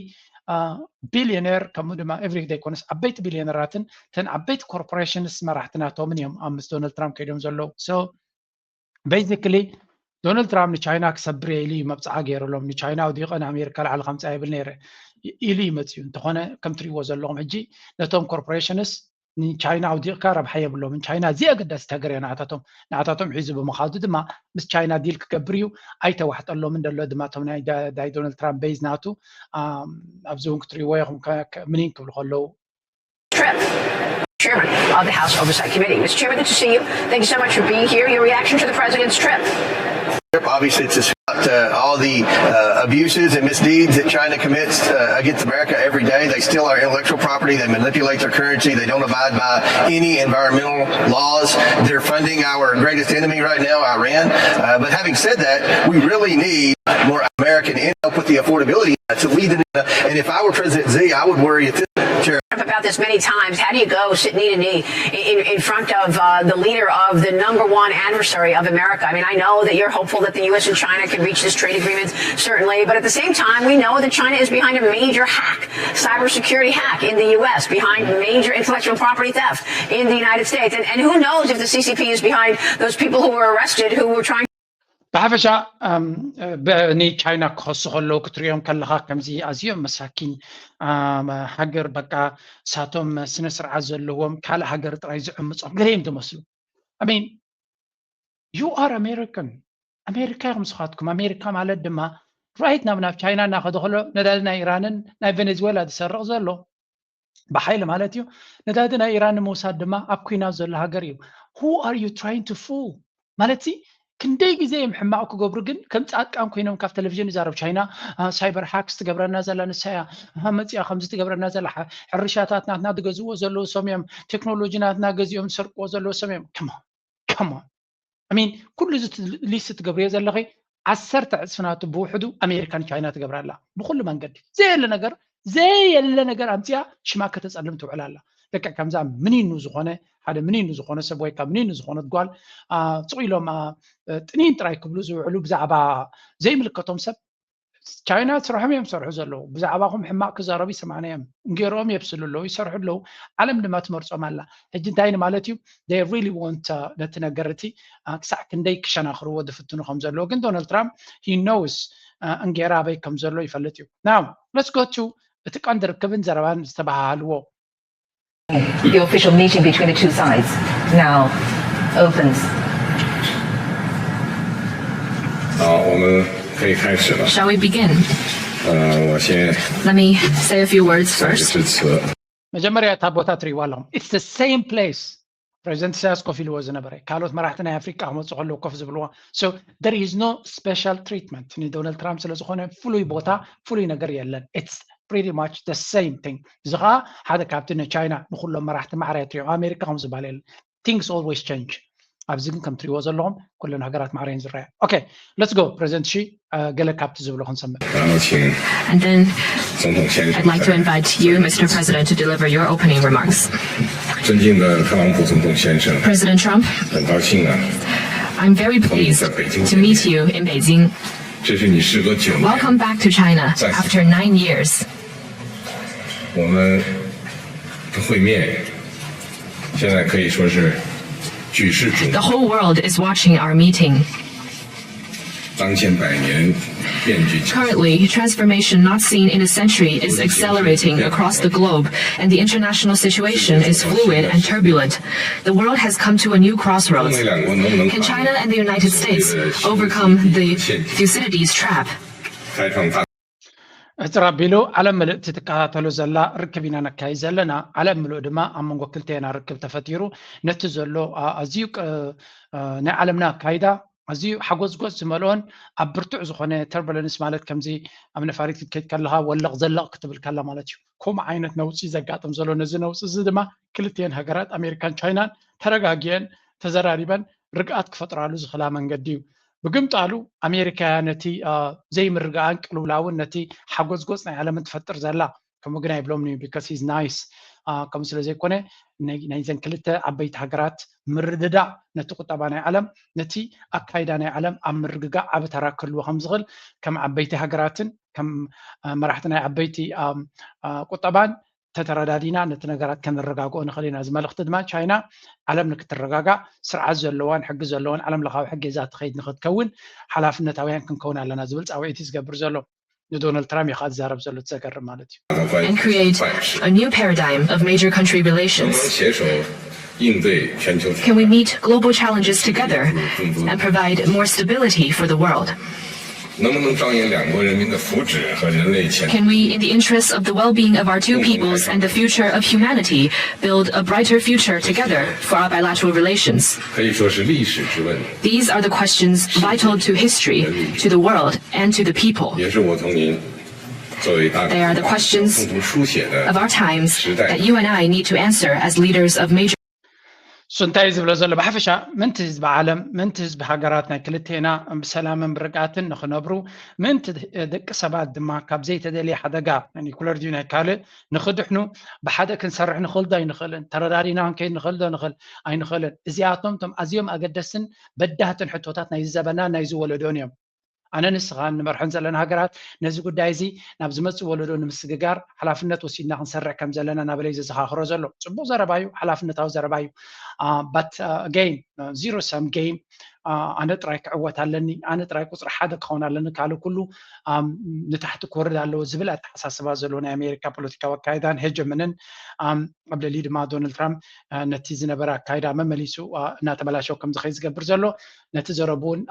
ቢልዮነር ከምኡ ድማ every ዘይኮነስ ዓበይቲ ቢልዮነራትን እተን ዓበይቲ ኮርፖሬሽንስ መራሕቲ ናቶምን እዮም ኣብ ምስ ዶናልድ ትራምፕ ከይዶም ዘለዉ። So basically ዶናልድ ትራምፕ ንቻይና ክሰብር እየ ኢሉ እዩ መብፅዓ ገይሩሎም። ንቻይና ኣውዲቐ ንኣሜሪካ ላዕሊ ከምፅኣ ይብል ነይረ ኢሉ እዩ መፅኡ። እንተኾነ ከም ትሪእዎ ዘለኹም ሕጂ ነቶም ኮርፖሬሽንስ ንቻይና ኣውዲቕካ ረብሓ የብሎምን። ቻይና እዚኣ ኣገዳሲት ሃገር እያ ንዓታቶም። ንዓታቶም ሒዙ ብምኻዱ ድማ ምስ ቻይና ዲል ክገብር እዩ። ኣይተዋሕጠሎምን ዘሎ ድማ እቶም ናይ ዳይ ዶናልድ ትራምፕ ቤዝ ናቱ ኣብዚ እውን ክትሪእዎ ኢኹም ምኒን ክብሉ ከለዉ Chairman of the House Oversight Committee. Mister Chairman, good to see you. Thank you so much for being here. Your reaction to the president's trip? Obviously, to uh, all the uh, abuses and misdeeds that China commits uh, against America every day. They steal our intellectual property. They manipulate their currency. They don't abide by any environmental laws. They're funding our greatest enemy right now, Iran. Uh, but having said that, we really need more American help with the affordability to lead them. And if I were President Xi, I would worry at this about this many times. How do you go sit knee to knee in, in front of uh, the leader of the number one adversary of America? I mean, I know that you're hopeful that the U S and China can reach this trade agreement, certainly, but at the same time, we know that China is behind a major hack, cybersecurity hack in the U S, behind major intellectual property theft in the United States. And, and who knows if the C C P is behind those people who were arrested who were trying ብሓፈሻ ንቻይና ክኸሱ ከለዉ ክትሪኦም ከለኻ ከምዚ ኣዝዮም መሳኪን ሃገር በቃ ሳቶም ስነ ስርዓት ዘለዎም ካልእ ሃገር ጥራይ ዝዕምፆም ገለ እዮም ዝመስሉ። I mean you are American ኣሜሪካ ኢኹም ስኻትኩም ኣሜሪካ ማለት ድማ right ናብ ናብ ቻይና እናኸደ ከሎ ነዳዲ ናይ ኢራንን ናይ ቬኔዝዌላ ዝሰርቕ ዘሎ ብሓይሊ ማለት እዩ። ነዳዲ ናይ ኢራን ንምውሳድ ድማ ኣብ ኩናት ዘሎ ሃገር እዩ። Who are you trying to fool? ማለት ክንደይ ግዜ እዮም ሕማቕ ክገብሩ ግን ከም ፃድቃን ኮይኖም ካብ ቴሌቪዥን ይዛረብ። ቻይና ሳይበር ሃክስ ትገብረና ዘላ ንሳ እያ፣ መፅያ ከምዚ ትገብረና ዘላ፣ ሕርሻታት ናትና ዝገዝእዎ ዘለዉ ሰም እዮም፣ ቴክኖሎጂ ናትና ገዚኦም ዝሰርቅዎ ዘለዉ ሰም እዮም። ከማ ከማ ሚን ኩሉ እዚ ሊስት ትገብርዮ ዘለኺ ዓሰርተ ዕፅፊ ናቱ ብውሕዱ ኣሜሪካን ቻይና ትገብራ ኣላ ብኩሉ መንገዲ ዘየለ ነገር ዘየለ ነገር ኣምፅያ ሽማ ከተፀልም ትውዕል ኣላ። ልክዕ ከምዛ ምኒኑ ዝኾነ ሓደ ምኒኑ ዝኾነ ሰብ ወይ ከዓ ምኒኑ ዝኾነት ጓል ስቕ ኢሎም ጥኒን ጥራይ ክብሉ ዝውዕሉ ብዛዕባ ዘይምልከቶም ሰብ ቻይና ስርሖም እዮም ዝሰርሑ ዘለዉ። ብዛዕባኹም ሕማቕ ክዛረቡ ይሰማዕና እዮም። እንጌርኦም የብስሉ ኣለዉ፣ ይሰርሑ ኣለዉ። ዓለም ድማ ትመርጾም ኣላ። ሕጂ እንታይ ማለት እዩ? They really want ነቲ ነገር እቲ ክሳዕ ክንደይ ክሸናኽርዎ ዝፍትኑ ከም ዘለዉ ግን ዶናልድ ትራምፕ he knows እንጌራ ኣበይ ከም ዘሎ ይፈልጥ እዩ። Now let's go to እቲ ቀንዲ ርክብን ዘረባን ዝተበሃሃልዎ The official meeting between the two sides now opens. 好，我们可以开始了。 Shall we begin? 呃，我先 Let me say a few words first. 致辞。 መጀመርያ እታ ቦታ ትሪእዋ ኣለኹም። It's the same place ፕሬዚደንት ኢሳያስ ኮፍ ኢልዎ ዝነበረ ካልኦት መራሕቲ ናይ ኣፍሪቃ ክመፁ ከለዉ ኮፍ ዝብልዋ። So there is no special treatment ንዶናልድ ትራምፕ ስለ ዝኾነ ፍሉይ ቦታ ፍሉይ ነገር የለን። It's pretty much the same thing። እዚ ከዓ ሓደ ካብቲ ንቻይና ንኩሎም መራሕቲ ማዕረ ትሪኦ ኣሜሪካ ከም ዝበሃል የለን። Things always change። ኣብዚ ግን ከም ትሪእዎ ዘለኹም ኩለን ሃገራት ማዕረ እየን ዝረኣያ። Okay let's go ፕሬዚደንት ሺ ገለ ካብቲ ዝብሎ ክንሰምዕ። 然后请 And then 总统先生 I'd like to invite you, Mister President, to deliver your opening remarks. 尊敬的特朗普总统先生， President Trump, 很高兴啊， I'm very pleased to meet you in Beijing. 这是你时隔九年 Welcome back to China after nine years. 我们的会面，现在可以说是举世瞩 The 目。 whole world is watching our meeting. 当前百年变局 Currently, transformation not seen in a century is accelerating across the globe, and the international situation is fluid and turbulent. The world has come to a new crossroads. 中美两国能不能 Can China and the United States overcome the Thucydides trap? 开创大 ሕፅር ኣቢሉ ዓለም ምልእቲ ትከታተሎ ዘላ ርክብ ኢና ነካይድ ዘለና። ዓለም ምሉእ ድማ ኣብ መንጎ ክልቴና ርክብ ተፈጢሩ ነቲ ዘሎ ኣዝዩ ናይ ዓለምና ኣካይዳ ኣዝዩ ሓጎዝጎዝ ዝመልኦን ኣብ ብርቱዕ ዝኾነ ተርቡለንስ ማለት ከምዚ ኣብ ነፋሪት ክትከይድ ከለኻ ወለቕ ዘለቕ ክትብል ከላ ማለት እዩ። ከምኡ ዓይነት ነውፂ ዘጋጥም ዘሎ ነዚ ነውፂ እዚ ድማ ክልቲኤን ሃገራት ኣሜሪካን ቻይናን ተረጋጊአን ተዘራሪበን ርግኣት ክፈጥራሉ ዝኽላ መንገዲ እዩ። ብግምጣሉ ኣሜሪካ እያ ነቲ ዘይምርግኣን ቅልውላውን ነቲ ሓጎዝጎዝ ናይ ዓለምን ትፈጥር ዘላ። ከምኡ ግን ኣይብሎምን እዩ because he's nice ከምኡ ስለ ዘይኮነ ናይዘን ክልተ ዓበይቲ ሃገራት ምርድዳእ ነቲ ቁጠባ ናይ ዓለም ነቲ ኣካይዳ ናይ ዓለም ኣብ ምርግጋእ ዓቢ ተራ ክህልዎ ከም ዝኽእል ከም ዓበይቲ ሃገራትን ከም መራሕቲ ናይ ዓበይቲ ቁጠባን ተተረዳዲና ነቲ ነገራት ከነረጋግኦ ንኽእል ኢና። እዚ መልእኽቲ ድማ ቻይና ዓለም ንክትረጋጋእ ስርዓት ዘለዋን ሕጊ ዘለዋን ዓለም ለኻዊ ሕጊ ሒዛ ትኸይድ ንክትከውን ሓላፍነታውያን ክንከውን ኣለና ዝብል ፃውዒት እዩ ዝገብር ዘሎ። ንዶናልድ ትራምፕ እዩ ከዓ ዝዛረብ ዘሎ እቲ ዘገርም ማለት እዩ። And create a new paradigm of major country relations. 携手应对全球挑 Can we meet global challenges together and provide more stability for the world? 能不能彰显两国人民的福祉和人类前途？ Can we, in the interests of the well being of our two peoples and the future of humanity, build a brighter future together for our bilateral relations? 可以说是历史之问， These are the questions vital to history, to the world, and to the people. 也是我同您作为大 They are the questions 共同书写的 of our times that you and I need to answer as leaders of major እሱ እንታይ እዩ ዝብሎ ዘሎ? ብሓፈሻ ምንቲ ህዝቢ ዓለም፣ ምንቲ ህዝቢ ሃገራት ናይ ክልቴና ብሰላምን ብርግኣትን ንኽነብሩ፣ ምንቲ ደቂ ሰባት ድማ ካብ ዘይተደልየ ሓደጋ ናይ ኒኩለር ድዩ ናይ ካልእ ንኽድሕኑ ብሓደ ክንሰርሕ ንኽእል ዶ ኣይንኽእልን? ተረዳዲና ክንከይድ ንኽእል ዶ ንኽእል ኣይንኽእልን? እዚኣቶም እቶም ኣዝዮም ኣገደስትን በዳህትን ሕቶታት ናይዚ ዘበናን ናይዚ ወለዶን እዮም። ኣነ ንስኻን ንመርሐን ዘለና ሃገራት ነዚ ጉዳይ እዚ ናብ ዝመጽእ ወለዶ ንምስግጋር ሓላፍነት ወሲድና ክንሰርሕ ከም ዘለና ናበለይ ዘዘኻኽሮ ዘሎ። ጽቡቕ ዘረባ እዩ፣ ሓላፍነታዊ ዘረባ እዩ። But again, zero sum game. ኣነ ጥራይ ክዕወት ኣለኒ፣ ኣነ ጥራይ ቁጽሪ ሓደ ክኸውን ኣለኒ፣ ካልእ ኩሉ ንታሕቲ ክወርድ ኣለዎ ዝብል ኣተሓሳስባ ዘለዎ ናይ ኣሜሪካ ፖለቲካዊ ኣካይዳን ሄጀምንን ኣብ ልዕሊ ድማ ዶናልድ ትራምፕ ነቲ ዝነበረ ኣካይዳ መመሊሱ እናተበላሸው ከም ዝኸይ ዝገብር ዘሎ ነቲ ዘረቡ እውን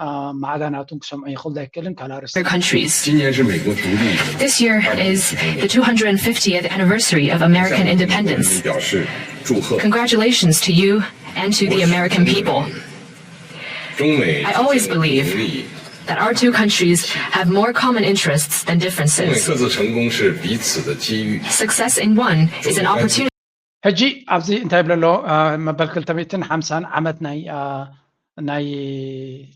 ማዕዳናቱን ክሰምዑ ይኽእል ኣይክእልን ካልእ ኣርእስቲ other countries. 今年是美国独立 This year is the two hundred fiftieth anniversary of American independence. 表示祝贺。 Congratulations to you and to the American people. 中美 I always believe that our two countries have more common interests than 中美 differences. 各自成功是彼此的机遇。 Success in one is an opportunity. ሕጂ ኣብዚ እንታይ ይብሎ ኣሎ? መበል ክልተ ሚእትን ሓምሳን ዓመት ናይ ናይ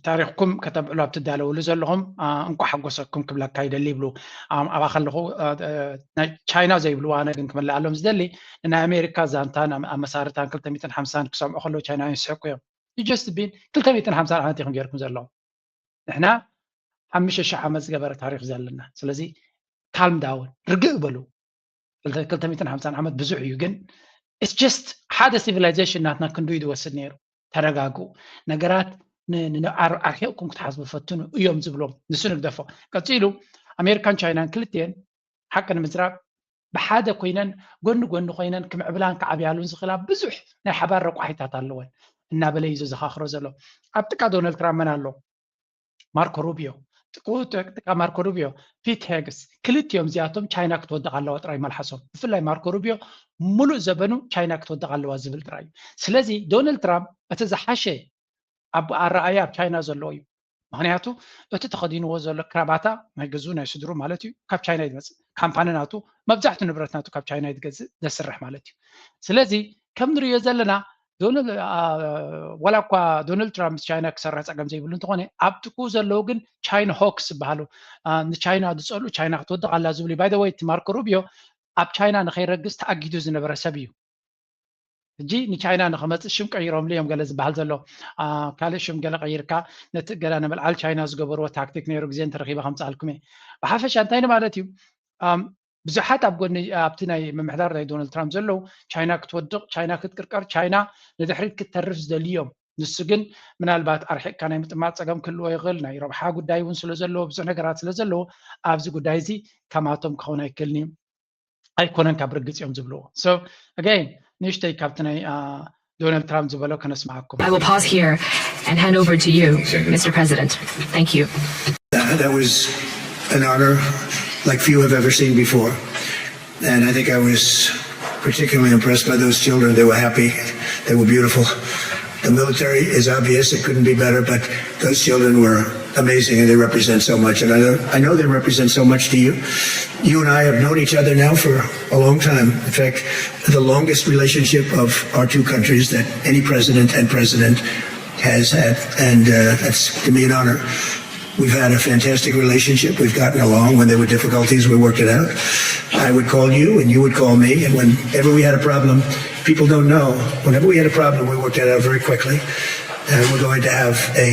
ታሪኽኩም ከተብዕሉ ኣብ ትዳለውሉ ዘለኹም እንኳ ሓጎሰኩም ክብለካ ይደሊ ይብሉ። ኣብኣ ከለኹ ናይ ቻይና ዘይብልዋ ኣነ ግን ክምልኣሎም ዝደሊ ንናይ ኣሜሪካ ዛንታን ኣመሳርታን ክልተ ሚእትን ሓምሳን ክሰምዑ ከለዉ ቻይናውያን ይስሕቁ እዮም። ጀስት ቢን ክልተ ሚእትን ሓምሳን ዓመት ኢኹም ገይርኩም ዘለኹም። ንሕና ሓሙሽተ ሽሕ ዓመት ዝገበረ ታሪኽ ዘለና። ስለዚ ካልም ዳውን ርግእ በሉ። ክልተ ሚእትን ሓምሳን ዓመት ብዙሕ እዩ ግን it's just ሓደ ሲቪላይዜሽን ናትና ክንዱ እዩ ዝወስድ ነይሩ። ተረጋግኡ። ነገራት ኣርሒቕኩም ክትሓስቡ ፈትኑ እዮም ዝብሎም። ንሱ ንግደፎ። ቀፂሉ ኣሜሪካን ቻይናን ክልቲኤን ሓቂ ንምዝራብ ብሓደ ኮይነን ጎኒ ጎኒ ኮይነን ክምዕብላን ክዓብያሉን ዝኽእላ ብዙሕ ናይ ሓባር ረቋሒታት ኣለወን እናበለ እዩ ዘዘኻኽሮ ዘሎ። ኣብ ጥቃ ዶናልድ ትራምፕ መን ኣሎ? ማርኮ ሩቢዮ። ጥቃ ማርኮ ሩቢዮ፣ ፒት ሄግስ ክልቲኦም እዚኣቶም ቻይና ክትወድቕ ኣለዋ ጥራይ መልሓሶም። ብፍላይ ማርኮ ሩቢዮ ሙሉእ ዘበኑ ቻይና ክትወድቕ ኣለዋ ዝብል ጥራይ እዩ። ስለዚ ዶናልድ ትራምፕ እቲ ዝሓሸ ኣብ ኣረኣያ ኣብ ቻይና ዘለዎ እዩ። ምክንያቱ እቲ ተኸዲንዎ ዘሎ ክራባታ ናይ ገዝኡ ናይ ስድሩ ማለት እዩ ካብ ቻይና እዩ ዝመፅእ። ካምፓኒ ናቱ መብዛሕቱ ንብረት ናቱ ካብ ቻይና እዩ ዝገዝእ ዘስርሕ ማለት እዩ። ስለዚ ከም ንሪኦ ዘለና ዋላ እኳ ዶናልድ ትራምፕ ምስ ቻይና ክሰርሕ ፀገም ዘይብሉ እንተኾነ ኣብ ጥቅኡ ዘለዉ ግን ቻይና ሆክስ ዝበሃሉ ንቻይና ዝፀልኡ ቻይና ክትወድቕ ኣላ ዝብሉ ባይ ወይ እቲ ማርኮ ሩቢዮ ኣብ ቻይና ንኸይረግስ ተኣጊዱ ዝነበረ ሰብ እዩ። ሕጂ ንቻይና ንኸመፅእ ሽም ቀይሮምሉ እዮም ገለ ዝበሃል ዘሎ ካልእ ሽም ገለ ቀይርካ ነቲ ገላ ንምልዓል ቻይና ዝገበርዎ ታክቲክ ነይሩ ግዜ እንተረኺበ ከምፅኣልኩም እየ። ብሓፈሻ እንታይ ንማለት እዩ? ብዙሓት ኣብ ጎኒ ኣብቲ ናይ ምምሕዳር ናይ ዶናልድ ትራምፕ ዘለዉ ቻይና ክትወድቕ ቻይና ክትቅርቀር ቻይና ንድሕሪት ክትተርፍ ዝደልዩ እዮም። ንሱ ግን ምናልባት ኣርሒቕካ ናይ ምጥማት ፀገም ክህልዎ ይኽእል ናይ ረብሓ ጉዳይ እውን ስለ ዘለዎ ብዙሕ ነገራት ስለ ዘለዎ ኣብዚ ጉዳይ እዚ ከማቶም ክኸውን ኣይክእልን እዩ። ኣይኮነን ካብ ርግፅ እዮም ዝብልዎ። So again ንእሽተይ ካብቲ ናይ ዶናልድ ትራምፕ ዝበሎ ከነስማዓኩም። I will pause here and hand over to you, Mister President. Thank you. That was an honor like few have ever seen before. And I think I was particularly impressed by those children. They were happy, they were beautiful. The military is obvious, it couldn't be better, but those children were amazing and they represent so much. And I know, I know they represent so much to you. You and I have known each other now for a long time. In fact, the longest relationship of our two countries that any president and president has had. And uh, that's to me an honor. We've had a fantastic relationship. We've gotten along. When there were difficulties, we worked it out. I would call you and you would call me. And whenever we had a problem, people don't know. Whenever we had a problem, we worked it out very quickly. And we're going to have a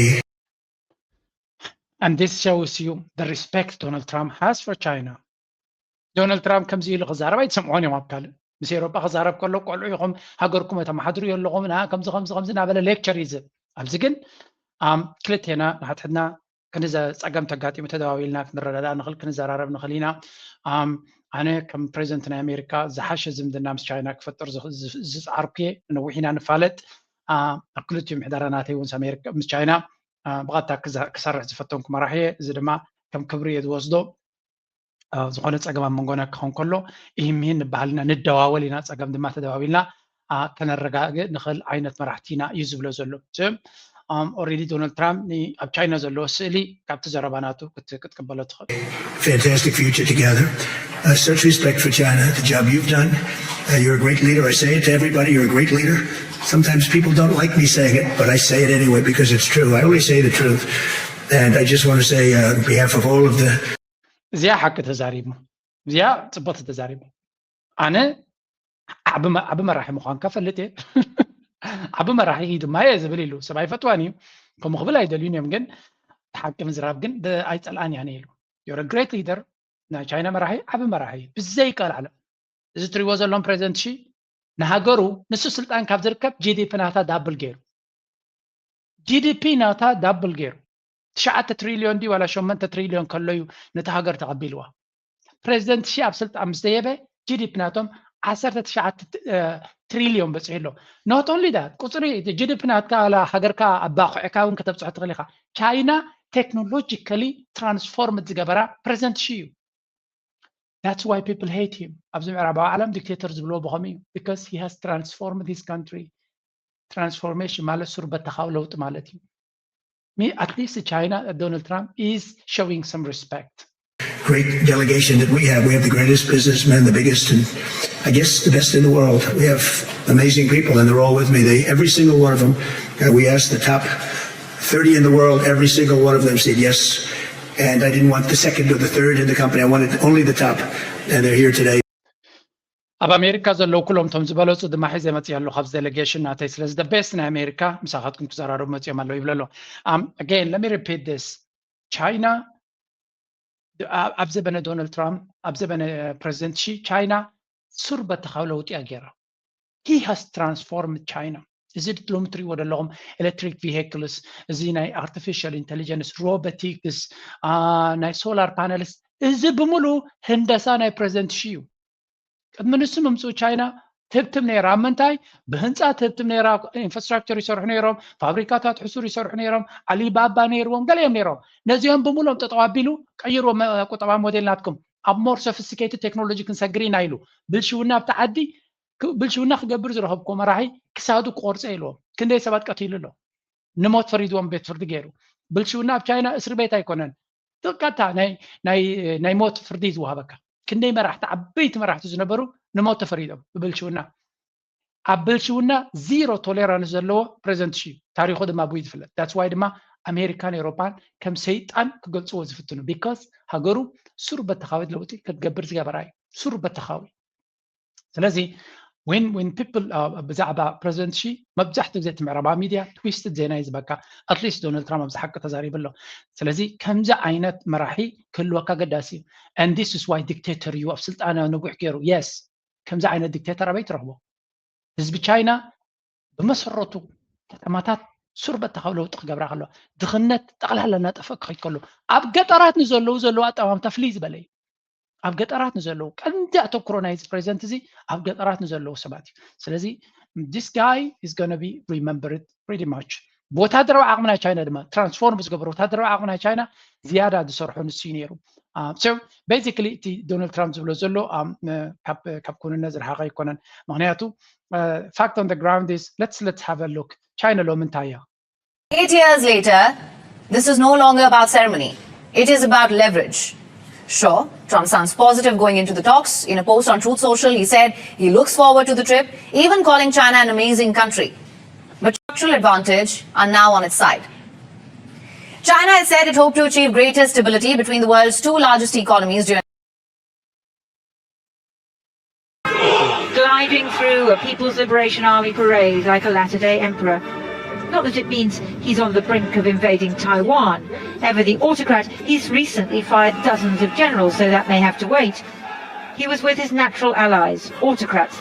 And this shows you the respect Donald Trump has for China. ዶናልድ ትራምፕ ከምዚ ኢሉ ክዛረብ ኣይትሰምዖን እዮም ኣብ ካልእ ምስ ኤሮጳ ክዛረብ ከሎ ቆልዑ ኢኹም ሃገርኩም ተመሓድሩ ኣለኹም ና ከምዚ ከምዚ ከምዚ እናበለ ሌክቸር ይዝብ ኣብዚ ግን ክልቴና ንሓትሕትና ክንዘ ፀገም ተጋጢሙ ተደዋዊልና ክንረዳዳእ ንኽእል ክንዘራረብ ንኽእል ኢና ኣነ ከም ፕሬዚደንት ናይ ኣሜሪካ ዝሓሸ ዝምድና ምስ ቻይና ክፈጥር ዝፀዓርኩ እየ ነዊሕ ኢና ንፋለጥ ኣብ ክልቲኡ ምሕደራ ናተይ እውን ምስ ቻይና ብቐጥታ ክሰርሕ ዝፈተንኩ መራሒ እየ እዚ ድማ ከም ክብሪ እየ ዝወስዶ። ዝኾነ ፀገም ኣብ መንጎና ክኸውን ከሎ ይህም ይህን ንበሃል ኢና፣ ንደዋወል ኢና፣ ፀገም ድማ ተደዋዊልና ከነረጋግእ ንኽእል ዓይነት መራሕቲ ኢና እዩ ዝብሎ ዘሎ። ኦልሬዲ ዶናልድ ትራምፕ ኣብ ቻይና ዘለዎ ስእሊ ካብቲ ዘረባ ናቱ ክትቅበሎ ትኽእል። Fantastic future together. Uh, such respect for China, the job you've done. Uh, you're a great leader. I say it to everybody, you're a great leader. Sometimes people don't like me saying it, but I say it anyway because it's true. I always say the truth. And I just want to say, uh, on behalf of all of the እዚኣ ሓቂ ተዛሪቡ፣ እዚኣ ፅቡቅ ተዛሪቡ። ኣነ ዓቢ መራሒ ምዃንካ ፈልጥ እየ። ዓቢ መራሒ ድማ እየ ዝብል ኢሉ። ሰብ ኣይፈትዋን እዩ፣ ከምኡ ክብል ኣይደልዩን እዮም። ግን ሓቂ ምዝራብ ግን ኣይፀልኣን እያ ኢሉ። You're a great leader። ናይ ቻይና መራሒ ዓቢ መራሒ እዩ ብዘይ ቀልዓለም። እዚ ትሪዎ ዘለኹም ፕሬዚደንት ሺ ንሃገሩ ንሱ ስልጣን ካብ ዝርከብ ጂ ዲ ፒ ናታ ዳብል ገይሩ፣ ጂ ዲ ፒ ናታ ዳብል ገይሩ ትሽዓተ ትሪልዮን ድዩ ዋላ ሸሞንተ ትሪልዮን ከሎ እዩ ነቲ ሃገር ተቐቢልዋ። ፕሬዚደንት ሺ ኣብ ስልጣን ምስ ደየበ ጂ ዲ ፒ ናቶም ዓሰርተ ትሽዓተ ትሪልዮን በፂሑ ኣሎ። Not only that፣ ቁፅሪ ጂ ዲ ፒ ናትካ ዋላ ሃገርካ ኣባኹዕካ እውን ከተብፅሖ ትኽእል ኢኻ። ቻይና ቴክኖሎጂካሊ ትራንስፎርም ዝገበራ ፕሬዚደንት ሺ እዩ። That's why people hate him። ኣብዚ ምዕራባዊ ዓለም ዲክቴተር ዝብልዎ ብኸምኡ እዩ። Because he has transformed his country። ትራንስፎርሜሽን ማለት ሱር በተኻዊ ለውጢ ማለት እዩ። Me, at least China, uh, Donald Trump is showing some respect. Great delegation that we have. We have the greatest businessmen, the biggest, and I guess the best in the world. We have amazing people, and they're all with me. They, every single one of them. Uh, we asked the top thirty in the world. Every single one of them said yes. And I didn't want the second or the third in the company. I wanted only the top, and they're here today. ኣብ ኣሜሪካ ዘለዉ ኩሎም እቶም ዝበለፁ ድማ ሒዘ መፅእ ኣለኹ ኣብዚ ዴሌጌሽን ናተይ። ስለዚ the best ናይ ኣሜሪካ ምሳኻትኩም ክዘራረቡ መፅኦም ኣለዉ ይብለ ኣሎ። Again, let me repeat this. ቻይና ኣብ ዘበነ ዶናልድ ትራምፕ፣ ኣብ ዘበነ ፕሬዚደንት ሺ፣ ቻይና ሱር በተኻዊ ለውጢ እያ ገይራ። He has transformed China። እዚ ሎሚ ትሪእዎ ዘለኹም ኤሌክትሪክ ቪሄክልስ፣ እዚ ናይ ኣርቲፊሻል ኢንቴሊጀንስ፣ ሮቦቲክስ፣ ናይ ሶላር ፓነልስ፣ እዚ ብምሉ ህንደሳ ናይ ፕሬዚደንት ሺ እዩ። ቅድሚ ንሱ ምምፅኡ ቻይና ትህብትም ነይራ። ኣብ ምንታይ? ብህንፃ ትህብትም ነይራ። ኢንፍራስትራክቸር ይሰርሑ ነይሮም፣ ፋብሪካታት ሕሱር ይሰርሑ ነይሮም፣ ኣሊባባ ነይርዎም፣ ገሊኦም ነይሮም። ነዚኦም ብምሎም ጠጠው ኣቢሉ ቀይርዎ ቁጠባ ሞዴል ናትኩም፣ ኣብ ሞር ሶፊስቲኬትድ ቴክኖሎጂ ክንሰግር ኢና ኢሉ። ብልሽውና ኣብቲ ዓዲ ብልሽውና ክገብር ዝረኸብኩዎ መራሒ ክሳዱ ክቆርፀ ኢልዎም። ክንደይ ሰባት ቀቲሉ ኣሎ። ንሞት ፈሪድዎም ቤት ፍርዲ ገይሩ። ብልሽውና ኣብ ቻይና እስሪ ቤት ኣይኮነን፣ ቀጥታ ናይ ሞት ፍርዲ ዝወሃበካ። ክንደይ መራሕቲ፣ ዓበይቲ መራሕቲ ዝነበሩ ንሞት ተፈሪዶም ብብልሽውና። ኣብ ብልሽውና ዚሮ ቶሌራንስ ዘለዎ ፕሬዚደንት ሺ፣ ታሪኹ ድማ ብኡ ዝፍለጥ። That's why ድማ ኣሜሪካን ኤውሮፓን ከም ሰይጣን ክገልፅዎ ዝፍትኑ። Because ሃገሩ ሱር በተኻዊ ለውጢ ክትገብር ዝገበራ እዩ። ሱር በተኻዊ። ስለዚ when when people ብዛዕባ ፕሬዚደንት ሺ መብዛሕትኡ ግዜ እቲ ምዕራባዊ ሚድያ ትዊስትድ ዜና እዩ ዝበካ። At least ዶናልድ ትራምፕ ኣብዚ ሓቂ ተዛሪቡ ኣሎ። ስለዚ ከምዚ ዓይነት መራሒ ክህልወካ ኣገዳሲ እዩ። And this is why ዲክቴተር እዩ፣ ኣብ ስልጣን ነጉሕ ገይሩ። Yes፣ ከምዚ ዓይነት ዲክቴተር ኣበይ ትረኽቦ? ህዝቢ ቻይና ብመሰረቱ ከተማታት ሱር በተኻዊ ለውጢ ክገብራ ከለዋ፣ ድኽነት ጠቕላላ እናጠፍአ ክኸይድ ከሎ፣ ኣብ ገጠራት ንዘለዉ ዘለዉ ኣጠማምታ ፍልይ ዝበለ እዩ። ኣብ ገጠራት ንዘለዉ፣ ቀንዲ ኣተኩሮ ናይዚ ፕሬዚደንት እዚ ኣብ ገጠራት ንዘለዉ ሰባት እዩ። ስለዚ this guy is gonna be remembered pretty much። ብወታደራዊ ዓቕሚ ናይ ቻይና ድማ ትራንስፎርም ዝገበረ ወታደራዊ ዓቕሚ ናይ ቻይና ዝያዳ ዝሰርሖ ንሱ እዩ ነይሩ። So basically እቲ ዶናልድ ትራምፕ ዝብሎ ዘሎ ካብ ኩንነት ዝረሓቐ ኣይኮነን። ምክንያቱ fact on the ground is, let's let's have a look. ቻይና ሎሚ እንታይ እያ? Eight years later, this is no longer about ceremony. It is about leverage. Sure, Trump sounds positive going into the talks. In a post on Truth Social, he said he looks forward to the trip, even calling China an amazing country. But structural advantage are now on its side. China has said it hoped to achieve greater stability between the world's two largest economies during Gliding through a People's Liberation Army parade like a latter day emperor. Not that it means he's on the brink of invading Taiwan. Ever the autocrat, he's recently fired dozens of generals, so that may have to wait. He was with his natural allies, autocrats.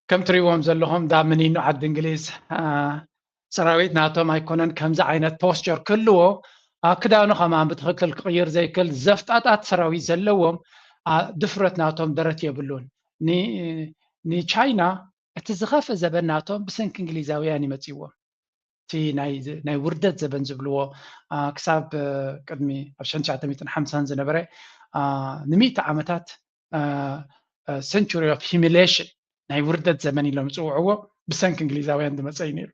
ከም ትሪእዎም ዘለኹም ዳ ምኒኑ ዓዲ እንግሊዝ ሰራዊት ናቶም ኣይኮነን ከምዚ ዓይነት ፖስቸር ክህልዎ፣ ክዳኑ ከማን ብትኽክል ክቕይር ዘይክእል ዘፍጣጣት ሰራዊት ዘለዎም፣ ድፍረት ናቶም ደረት የብሉን። ንቻይና እቲ ዝኸፍእ ዘበን ናቶም ብሰንኪ እንግሊዛውያን እዩ መፂዎም። እቲ ናይ ውርደት ዘበን ዝብልዎ ክሳብ ቅድሚ ኣብ ሽሕን ትሽዓተ ሚእትን ሓምሳን ዝነበረ ንሚእቲ ዓመታት century of humiliation ናይ ውርደት ዘመን ኢሎም ዝፅውዕዎ ብሰንኪ እንግሊዛውያን ዝመፀ እዩ ነይሩ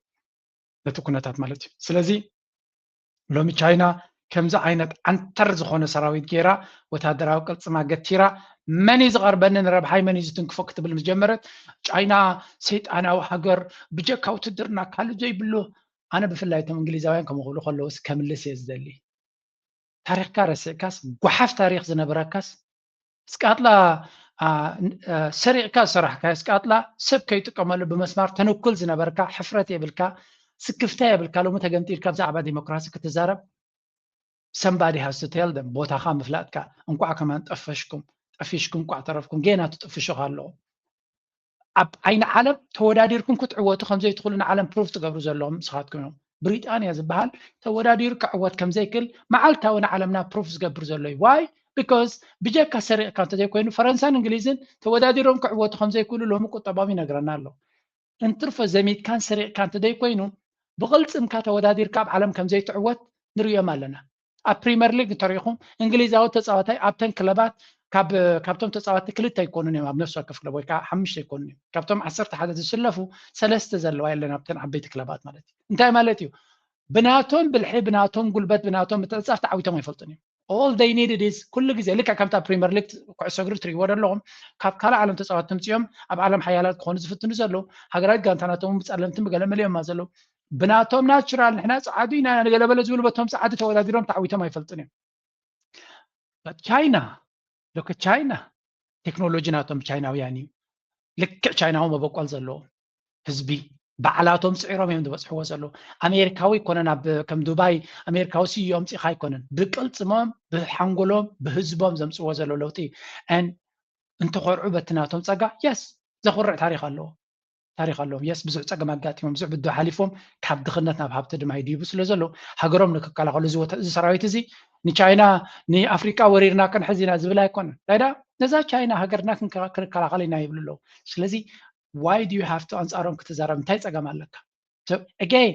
ነቲ ኩነታት ማለት እዩ። ስለዚ ሎሚ ቻይና ከምዚ ዓይነት ዓንተር ዝኾነ ሰራዊት ገይራ ወታደራዊ ቅልፅማ ገቲራ መን እዩ ዝቐርበኒ ንረብሓይ መን እዩ ዝትንክፎ ክትብል ምስ ጀመረት ቻይና ሰይጣናዊ ሃገር ብጀካ ውትድርና ካልእ ዘይብሉ ኣነ ብፍላይ እቶም እንግሊዛውያን ከምኡ ክብሉ ከለውስ ከምልስ እየ ዝደሊ። ታሪኽካ ረሲዕካስ ጓሓፍ ታሪኽ ዝነበረካስ ስቃጥላ ሰሪቕካ ዝሰራሕካ ስቃጥላ ሰብ ከይጥቀመሉ ብመስማር ተንኩል ዝነበርካ ሕፍረት የብልካ ስክፍታ የብልካ ሎሚ ተገምጢልካ ብዛዕባ ዲሞክራሲ ክትዛረብ somebody has to tell them ቦታኻ ምፍላጥካ እንቋዕ ከማን ጠፈሽኩም ጠፊሽኩም እንቋዕ ተረፍኩም ጌና ትጥፍሹኻ ኣለኹም ኣብ ዓይኒ ዓለም ተወዳዲርኩም ክትዕወቱ ከምዘይትኽእሉ ንዓለም ፕሩፍ ትገብሩ ዘለኹም ንስኻትኩም እዮም። ብሪጣንያ ዝበሃል ተወዳዲሩ ክዕወት ከምዘይክእል መዓልታዊ ንዓለምና ፕሩፍ ዝገብር ዘሎ እዩ። ዋይ ቢኮዝ ብጀካ ሰሪቕካ እንተዘይኮይኑ ፈረንሳን እንግሊዝን ተወዳዲሮም ክዕወቱ ከምዘይክእሉ ሎሚ ቁጠባም ይነግረና ኣሎ። እንትርፎ ዘሚትካን ሰሪቕካ እንተዘይኮይኑ ብቕልፅምካ ተወዳዲርካ ኣብ ዓለም ከምዘይትዕወት ንርእዮም ኣለና። ኣብ ፕሪመር ሊግ እንተሪኢኹም እንግሊዛዊ ተፃዋታይ ኣብተን ክለባት ካብቶም ተፃዋቲ ክልተ ኣይኮኑን እዮም ኣብ ነፍሲ ወከፍ ክለብ ወይ ከዓ ሓሙሽተ ኣይኮኑን እዮም ካብቶም ዓሰርተ ሓደ ዝስለፉ ሰለስተ ዘለዋ የለን ኣብተን ዓበይቲ ክለባት ማለት እዩ እንታይ ማለት እዩ ብናቶም ብልሒ ብናቶም ጉልበት ብናቶም ምትዕፃፍ ተዓዊቶም ኣይፈልጡን እዮም all they needed is ኩሉ ግዜ ልክዕ ከምታ ፕሪመር ሊግ ኩዕሶ እግሪ ትሪእዎ ዘለኹም ካብ ካልእ ዓለም ተፃወትቲ ምፅኦም ኣብ ዓለም ሓያላት ክኾኑ ዝፍትኑ ዘለዉ ሃገራዊት ጋንታናቶም ብፀለምትን ብገለ መሊኦማ ዘለዉ ብናቶም ናቹራል ንሕና ፀዓዱ ኢና ንገለበለ ዝብሉ በቶም ፀዓዱ ተወዳዲሮም ተዓዊቶም ኣይፈልጡን እዮም ቻይና ሎክ ቻይና ቴክኖሎጂ ናቶም ቻይናውያን እዩ ልክዕ ቻይናዊ መበቆል ዘለዎም ህዝቢ ባዕላቶም ስዒሮም እዮም ዝበፅሕዎ ዘለዉ ኣሜሪካዊ ኣይኮነን ኣብ ከም ዱባይ ኣሜሪካዊ ስዮ ኣምፂእካ ኣይኮነን ብቅልፅሞም ብሓንጎሎም ብህዝቦም ዘምፅዎ ዘለዉ ለውጢ እዩ እንተኾርዑ በቲ ናቶም ፀጋ የስ ዘኹርዕ ታሪክ ኣለዎ ታሪክ ኣለዎም የስ ብዙሕ ፀገም ኣጋጢሞም ብዙሕ ብድሆ ሓሊፎም ካብ ድኽነት ናብ ሃብቲ ድማ ይድይቡ ስለ ዘለዉ ሃገሮም ንክከላኸሉ እዚ ሰራዊት እዚ ንቻይና ንኣፍሪቃ ወሪርና ክንሕዝ ኢና ዝብል ኣይኮነን ዳይዳ ነዛ ቻይና ሃገርና ክንከላኸል ኢና ይብሉ ኣለዉ ስለዚ why do you have to ኣንፃሮም ክትዛረብ እንታይ ፀገም ኣለካ again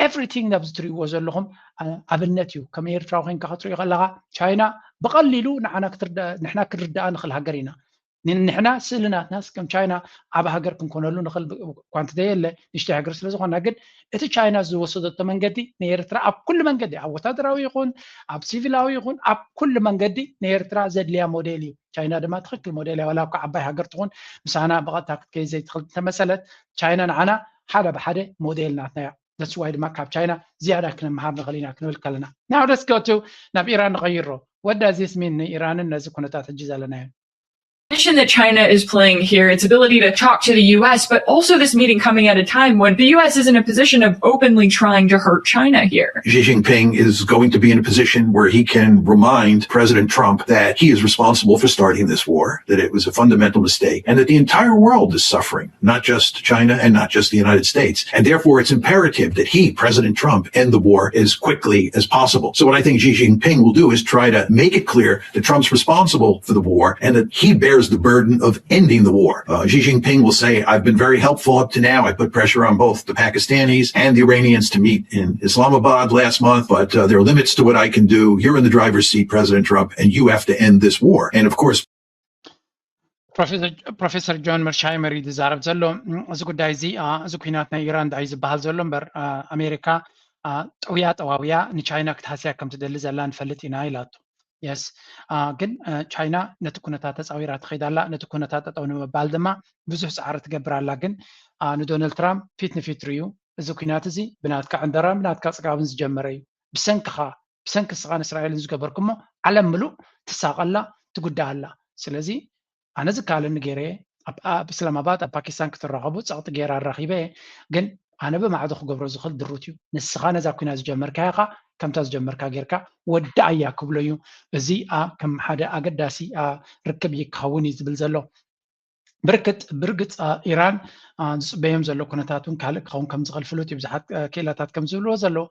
everything ኣብዚ ትሪእዎ ዘለኹም ኣብነት እዩ ከም ኤርትራዊ ኮይንካ ክትሪኦ ከለካ ቻይና ብቀሊሉ ንዓና ንሕና ክንርዳኣ ንኽእል ሃገር ኢና ንሕና ስእሊ ናትናስ ከም ቻይና ዓብ ሃገር ክንኮነሉ ንኽእል እኳ እንተዘየለ ንሽተይ ሃገር ስለ ዝኾና ግን እቲ ቻይና ዝወሰደቶ መንገዲ ንኤርትራ ኣብ ኩሉ መንገዲ ኣብ ወታደራዊ ይኹን ኣብ ሲቪላዊ ይኹን ኣብ ኩሉ መንገዲ ንኤርትራ ዘድልያ ሞዴል እዩ ቻይና ድማ ትኽክል ሞዴል እያ ዋላ እኳ ዓባይ ሃገር ትኹን ምሳና ብቐጥታ ክትከይድ ዘይትኽእል እንተመሰለት ቻይና ንዓና ሓደ ብሓደ ሞዴል ናትና እያ that's why ድማ ካብ ቻይና ዝያዳ ክንምሃር ንኽእል ኢና ክንብል ከለና now let's go to ናብ ኢራን ንቐይሮ what does this mean ንኢራንን ነዚ ኩነታት ሕጂ ዘለናዮ position that China is playing here, its ability to talk to the U S, but also this meeting coming at a time when the U S is in a position of openly trying to hurt China here. Xi Jinping is going to be in a position where he can remind President Trump that he is responsible for starting this war, that it was a fundamental mistake, and that the entire world is suffering, not just China and not just the United States. And therefore, it's imperative that he, President Trump, end the war as quickly as possible. So what I think Xi Jinping will do is try to make it clear that Trump's responsible for the war and that he bears the burden of ending the war. Uh, Xi Jinping will say, I've been very helpful up to now. I put pressure on both the Pakistanis and the Iranians to meet in Islamabad last month, but uh, there are limits to what I can do. You're in the driver's seat, President Trump, and you have to end this war. And of course, ፕሮፌሰር ጆን መርሻይመር እዩ ዝዛረብ ዘሎ እዚ ጉዳይ እዚ እዚ ኩናት ናይ ኢራን ዳዩ ዝበሃል ዘሎ እምበር ኣሜሪካ ጠውያ ጠዋውያ ንቻይና ክትሃስያ ከም ትደሊ ዘላ ንፈልጥ ኢና ኢላቶ የስ ግን ቻይና ነቲ ኩነታት ተፃዊራ ትኸይድ ኣላ ነቲ ኩነታት ጠጠው ንምባል ድማ ብዙሕ ፃዕሪ ትገብር ኣላ ግን ንዶናልድ ትራምፕ ፊት ንፊት ርዩ እዚ ኩናት እዚ ብናትካ ዕንደራን ብናትካ ፅጋብን ዝጀመረ እዩ ብሰንክኻ ብሰንኪ ስኻን እስራኤልን ዝገበርኩሞ ዓለም ምሉእ ትሳቐላ ትጉዳኣላ ስለዚ ኣነ ዝከኣለኒ ገይረ ኣብ እስላማባድ ኣብ ፓኪስታን ክትራኸቡ ፀቕጢ ገይረ ኣራኺበ ግን ኣነ ብማዕዶ ክገብሮ ዝኽእል ድሩት እዩ ንስኻ ነዛ ኩና ዝጀመርካ ኢኻ ከምታ ዝጀመርካ ጌርካ ወዳኣያ ክብሎ እዩ እዚ ከም ሓደ ኣገዳሲ ርክብ እዩ ክኸውን እዩ ዝብል ዘሎ ብርግጥ ብርግጥ ኢራን ዝፅበዮም ዘሎ ኩነታት እውን ካልእ ክኸውን ከም ዝኽእል ፍሉጥ እዩ ብዙሓት ክኢላታት ከም ዝብልዎ ዘለዉ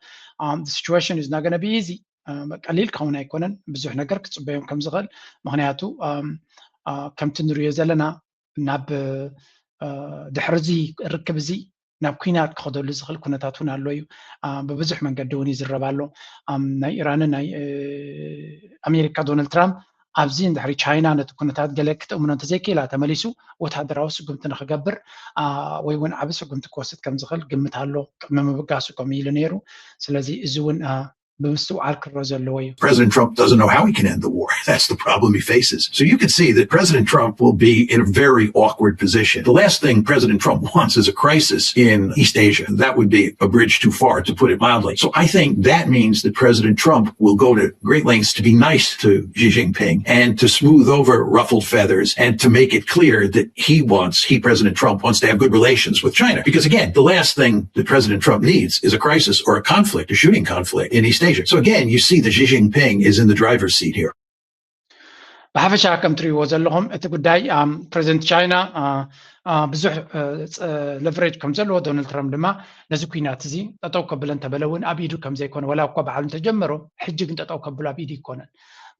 situation is not going to be easy ቀሊል ክኸውን ኣይኮነን ብዙሕ ነገር ክፅበዮም ከም ዝኽእል ምክንያቱ ከምቲ ንሪኦ ዘለና ናብ ድሕሪ እዚ ርክብ እዚ ናብ ኩናት ክኸደሉ ዝኽእል ኩነታት እውን ኣሎ እዩ። ብብዙሕ መንገዲ እውን ይዝረብ ኣሎ። ናይ ኢራንን ናይ ኣሜሪካ ዶናልድ ትራምፕ ኣብዚ እንድሕሪ ቻይና ነቲ ኩነታት ገለ ክትእምኖ እንተዘይክኢላ ተመሊሱ ወታደራዊ ስጉምቲ ንክገብር ወይ እውን ዓቢ ስጉምቲ ክወስድ ከም ዝኽእል ግምት ኣሎ። ቅድሚ ምብጋሱ ከምኡ ኢሉ ነይሩ። ስለዚ እዚ እውን ብምስትውዓል ክረኦ ዘለዎ እዩ። President Trump doesn't know how he can end the war. That's the problem he faces. So you can see that President Trump will be in a very awkward position. The last thing President Trump wants is a crisis in East Asia. That would be a bridge too far, to put it mildly. So I think that means that President Trump will go to great lengths to be nice to Xi Jinping and to smooth over ruffled feathers and to make it clear that he wants, he, President Trump, wants to have good relations with China. Because again, the last thing that President Trump needs is a crisis or a conflict, a shooting conflict in East Asia. So again, you see that Xi Jinping is in the driver's seat here. ብሓፈሻ ከም ትሪእዎ ዘለኹም እቲ ጉዳይ ፕሬዚደንት ቻይና ብዙሕ ለቨሬጅ ከም ዘለዎ ዶናልድ ትራምፕ ድማ ነዚ ኩናት እዚ ጠጠው ከብለ እንተበለ እውን ኣብ ኢዱ ከም ዘይኮነ ወላ እኳ ባዕሉ እንተጀመሮ ሕጂ ግን ጠጠው ከብሎ ኣብ ኢዱ ይኮነን።